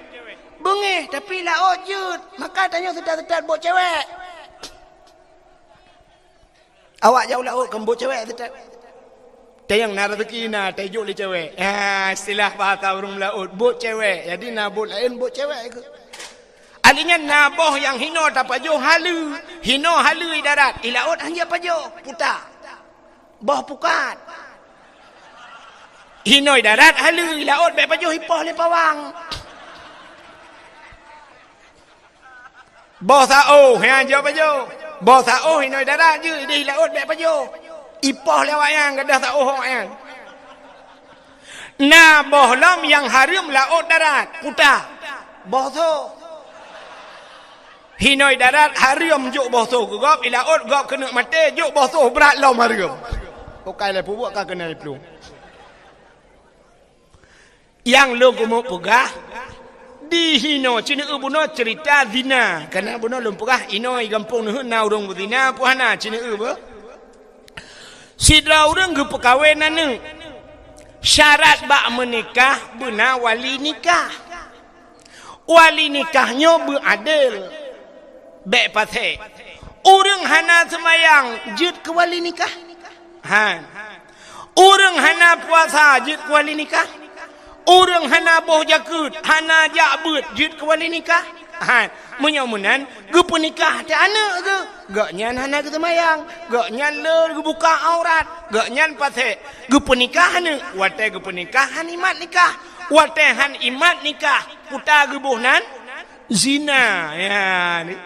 Beungéh, tapi laôt jeuet. Maka tanyoe seutôt-seutôt bôk cewek. Awak jak u laôt kon bôk cewek seutôt. Tayang na raseuki na, tajok lé cewek. Ha, istilah bahasa ureuëng laôt, bôk cewek. Jadi na bôk laén bôk cewek keuh. Alinyan na boh nyang hinoe tapajoh haleue, hinoe haleue i darat, i laôt han jeuet pajoh, puta. Boh pukat. Hinoe i darat haleue, i laôt bék pajoh ipoh lé pawang. Boh saôh, nyan jeuet pajoh. Boh saôh inong darat jeuet, idéh laôt bèk pajoh. Ipoh lé awaknyan, gadôh saôh awaknyan. Na boh lom nyang hareuem laôt darat, kuta. Boh soh. Inong darat hareuem jok boh soh keu gob, i laôt gob keuneuk maté, jok boh soh brat lom hareuem. Ukai lé peubuet ka keunai plueng. Nyang lôn keumeung peugah, di hinoe, ci neueu bunoe ceurita zina. Kana bunoe lôn peugah, inoe i gampông neuheun na ureueng beuzina, peue hana, ci neueu beu. Sidroe ureueng geupeukawen aneuk. Syarat bak meunikah beuna wali nikah. Wali nikah nyoe beuadil. Bèk pasék. Ureueng hana seumayang jeuet keu wali nikah? Han. Ureueng hana puasa jeuet keu wali nikah? Ureueng hana boh jakeuet, hana jak beuet jeuet keu wali nikah? Han. Meunyoe meunan, geupeunikah teuh aneuk geuh. Gobnyan hana geuseumayang, gobnyan le geubuka aurat, gobnyan pasék. Geupeunikah aneuk, watèe geupeunikah han imat nikah. Watèe han imat nikah, kuta geuboh nan zina. Ya, ni.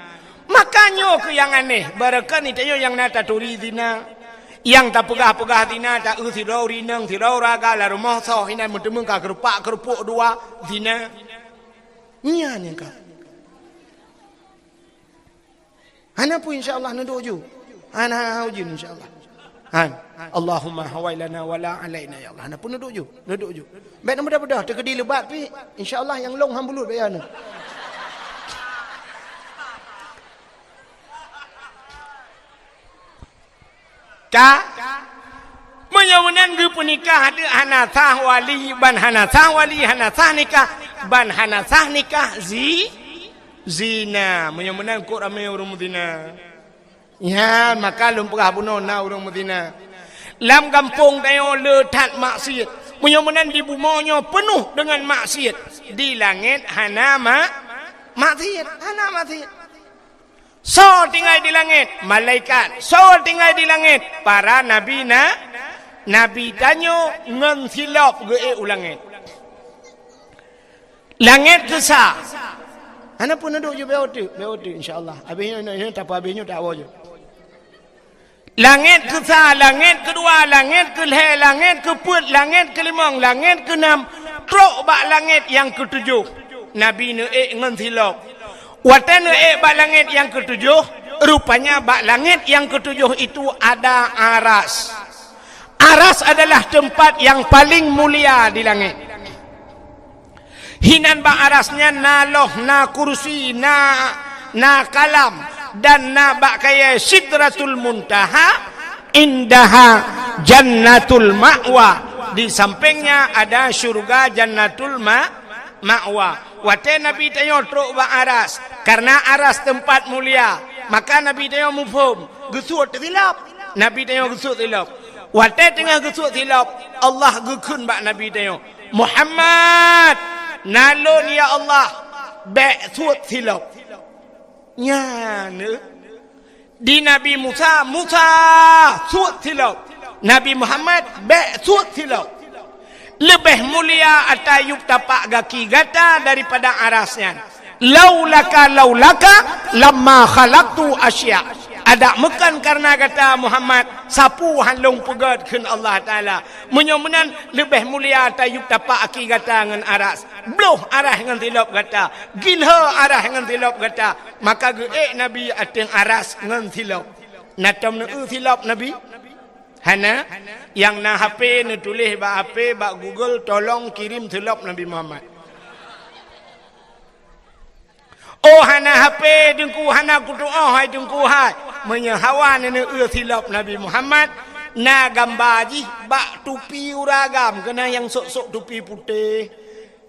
Maka nyoe keuh nyang aneh, barangkahi tanyoe nyang na taturi zina. Nyang tapeugah-peugah zina, taeu sidroe ureueng inong, sidroe ureueng agam lam rumoh soh, inan meuteumèe ka keurupak-keurupak dua, zina. Nyan nyang ka. Hana peue, insya Allah, neuduek ju. Hana, hana ujeuen, insya Allah. Han. Allahumma hawailana wala alaina, ya Allah. Hana peue, neuduek ju. Neuduek ju. Bèk neumeudah-mudah, teukeudi leubeh pih, insya Allah, nyang lôn han bulut baya nyoe. Ka? Meunyoe meunan geupeunikah, adak hana sah wali, ban hana sah wali, hana sah nikah, ban hana sah nikah zi-, zina. Meunyoe meunan kok ramé ureueng meuzina. Nyan, maka lôn peugah bunoe na ureueng meuzina. Lam gampông tanyoe le that maksiet. Meunyoe meunan di bumoe nyoe peunoh deungon maksiet, di langét hana ma-, maksiet, hana maksiet. Soe tinggai di langét? Malaikat. Soe tinggai di langét? Para nabi na-, nabi tanyoe ngon silop geuék u langét. Langét keu sa. Hana peue, neuduek ju, bèk teuk, bèk teuk, insya Allah. Abéh nyoe, nyoe, nyoe, tapeuabéh nyoe, tawoe ju. Langét keu sa, langét keu dua, langét keu lhèe, langét keu peuet, langét keu limong, langét keu nam, trok bak langét nyang keu tujoh. Nabi neuék ngon silop. Watèe neuék bak langét nyang keu tujoh, rupanya bak langét nyang keu tujoh itu ada aras. Aras adalah tempat yang paling mulia di langét. Hinan bak aras nyan na loh, na kursi, na, na kalam, dan na bak kayèe Sidratul Muntaha, indaha Jannatul Ma'wa. Di sampingnya ada syurga Jannatul Ma-, Ma'wa. Watèe Nabi tanyoe trok bak aras, karena aras tempat mulia, maka Nabi tanyoe muphom, geusuet silop. Nabi tanyoe geusuet silop. Watèe teungoh geusuet silop, Allah geukheun bak Nabi tanyoe, "Muhammad, na lôn, ya Allah, bèk suet silop." Nyan, eh. Di Nabi Musa, "Musa, suet silop." Nabi Muhammad, "Bèk suet silop." Leubeh mulia ata yup tapak gaki gata daripada aras nyan. "Laulaka, laulaka, lamma khalaqtu asya." Adak meukon kareuna gata, Muhammad, sapeue han lôn peugèt, kheun Allah Taala. Meunyoe meunan, leubeh mulia ata yup tapak gaki gata ngon aras. Bloh aras ngon silop gata. Gilho aras ngon silop gata. Maka geuék Nabi ateueh aras ngon silop. Na tom neueu silop Nabi? Hana? Nyang na H P, neutuléh bak H P, bak Google, "Tolong kirim silop Nabi Muhammad." Oh, hana H P, Teungku, hana kutu'oh, hai Teungku, hai. Meunyoe hawa neueu silop Nabi Muhammad, na gamba jih bak tupi ureueng agam, keunan nyang sôk-sôk tupi putéh.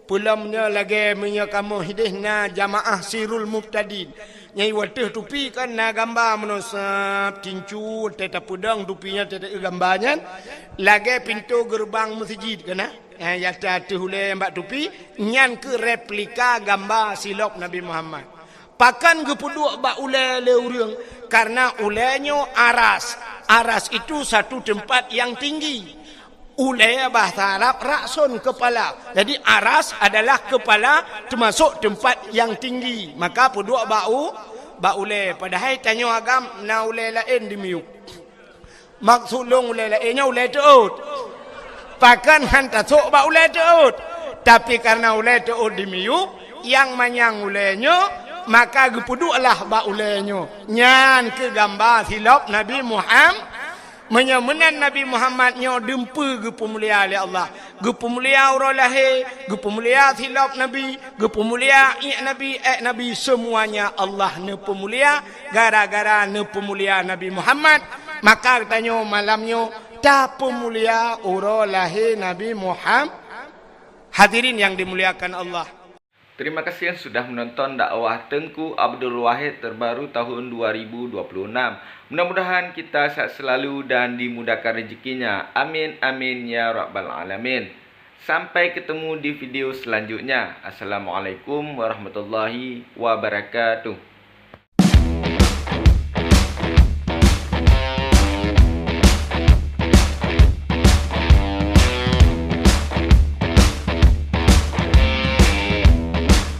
Peulom nyoe lagèe meunyoe kamoe hideh na jamaah Sirul Mubtadin. Nyang watèe tupi kan na gamba meunoe sab, tincu, watèe tapeudong tupi nyan, watèe taeu gamba nyan, lagèe pintoe geureubang meuseujid kan na. Ha, nyang ateueh ulèe nyang bak tupi, nyan keuh replika gamba silop Nabi Muhammad. Pakon geupeuduek bak ulèe lé ureueng? Karena ulèe nyoe aras. Aras itu satu tempat yang tinggi. Ulèe bahasa Arab ra'sun, kepala. Jadi aras adalah kepala, termasuk tempat yang tinggi. Maka peuduek bak u-, bak ulèe, padahai tanyoe agam na ulèe laén di miyueb. Maksud lôn ulèe laén nyoe ulèe teuôt. Pakon han tasôk bak ulèe teuôt. Tapi kareuna ulèe teuôt di miyueb, nyang manyang ulèe nyoe, maka geupeuduek lah bak ulèe nyoe. Nyan keuh gamba silop Nabi Muham-, meunyoe meunan Nabi Muhammad nyoe dumpeue geupeumulia lé Allah. Geupeumulia uroe lahé, geupeumulia silop Nabi, geupeumulia iék Nabi, ék Nabi, seumuanya Allah neupeumulia gara-gara neupeumulia Nabi Muhammad. Maka geutanyoe malam nyoe tapeumulia uroe lahé Nabi Muham-, hadirin yang dimuliakan Allah. Terima kasih sudah menonton dakwah Teungku Abdul Wahid terbaru tahun dua ribu dua puluh enam. Mudah-mudahan kita sehat selalu dan dimudahkan rezekinya. Amin, amin, ya rabbal alamin. Sampai ketemu di video selanjutnya. Assalamualaikum warahmatullahi wabarakatuh.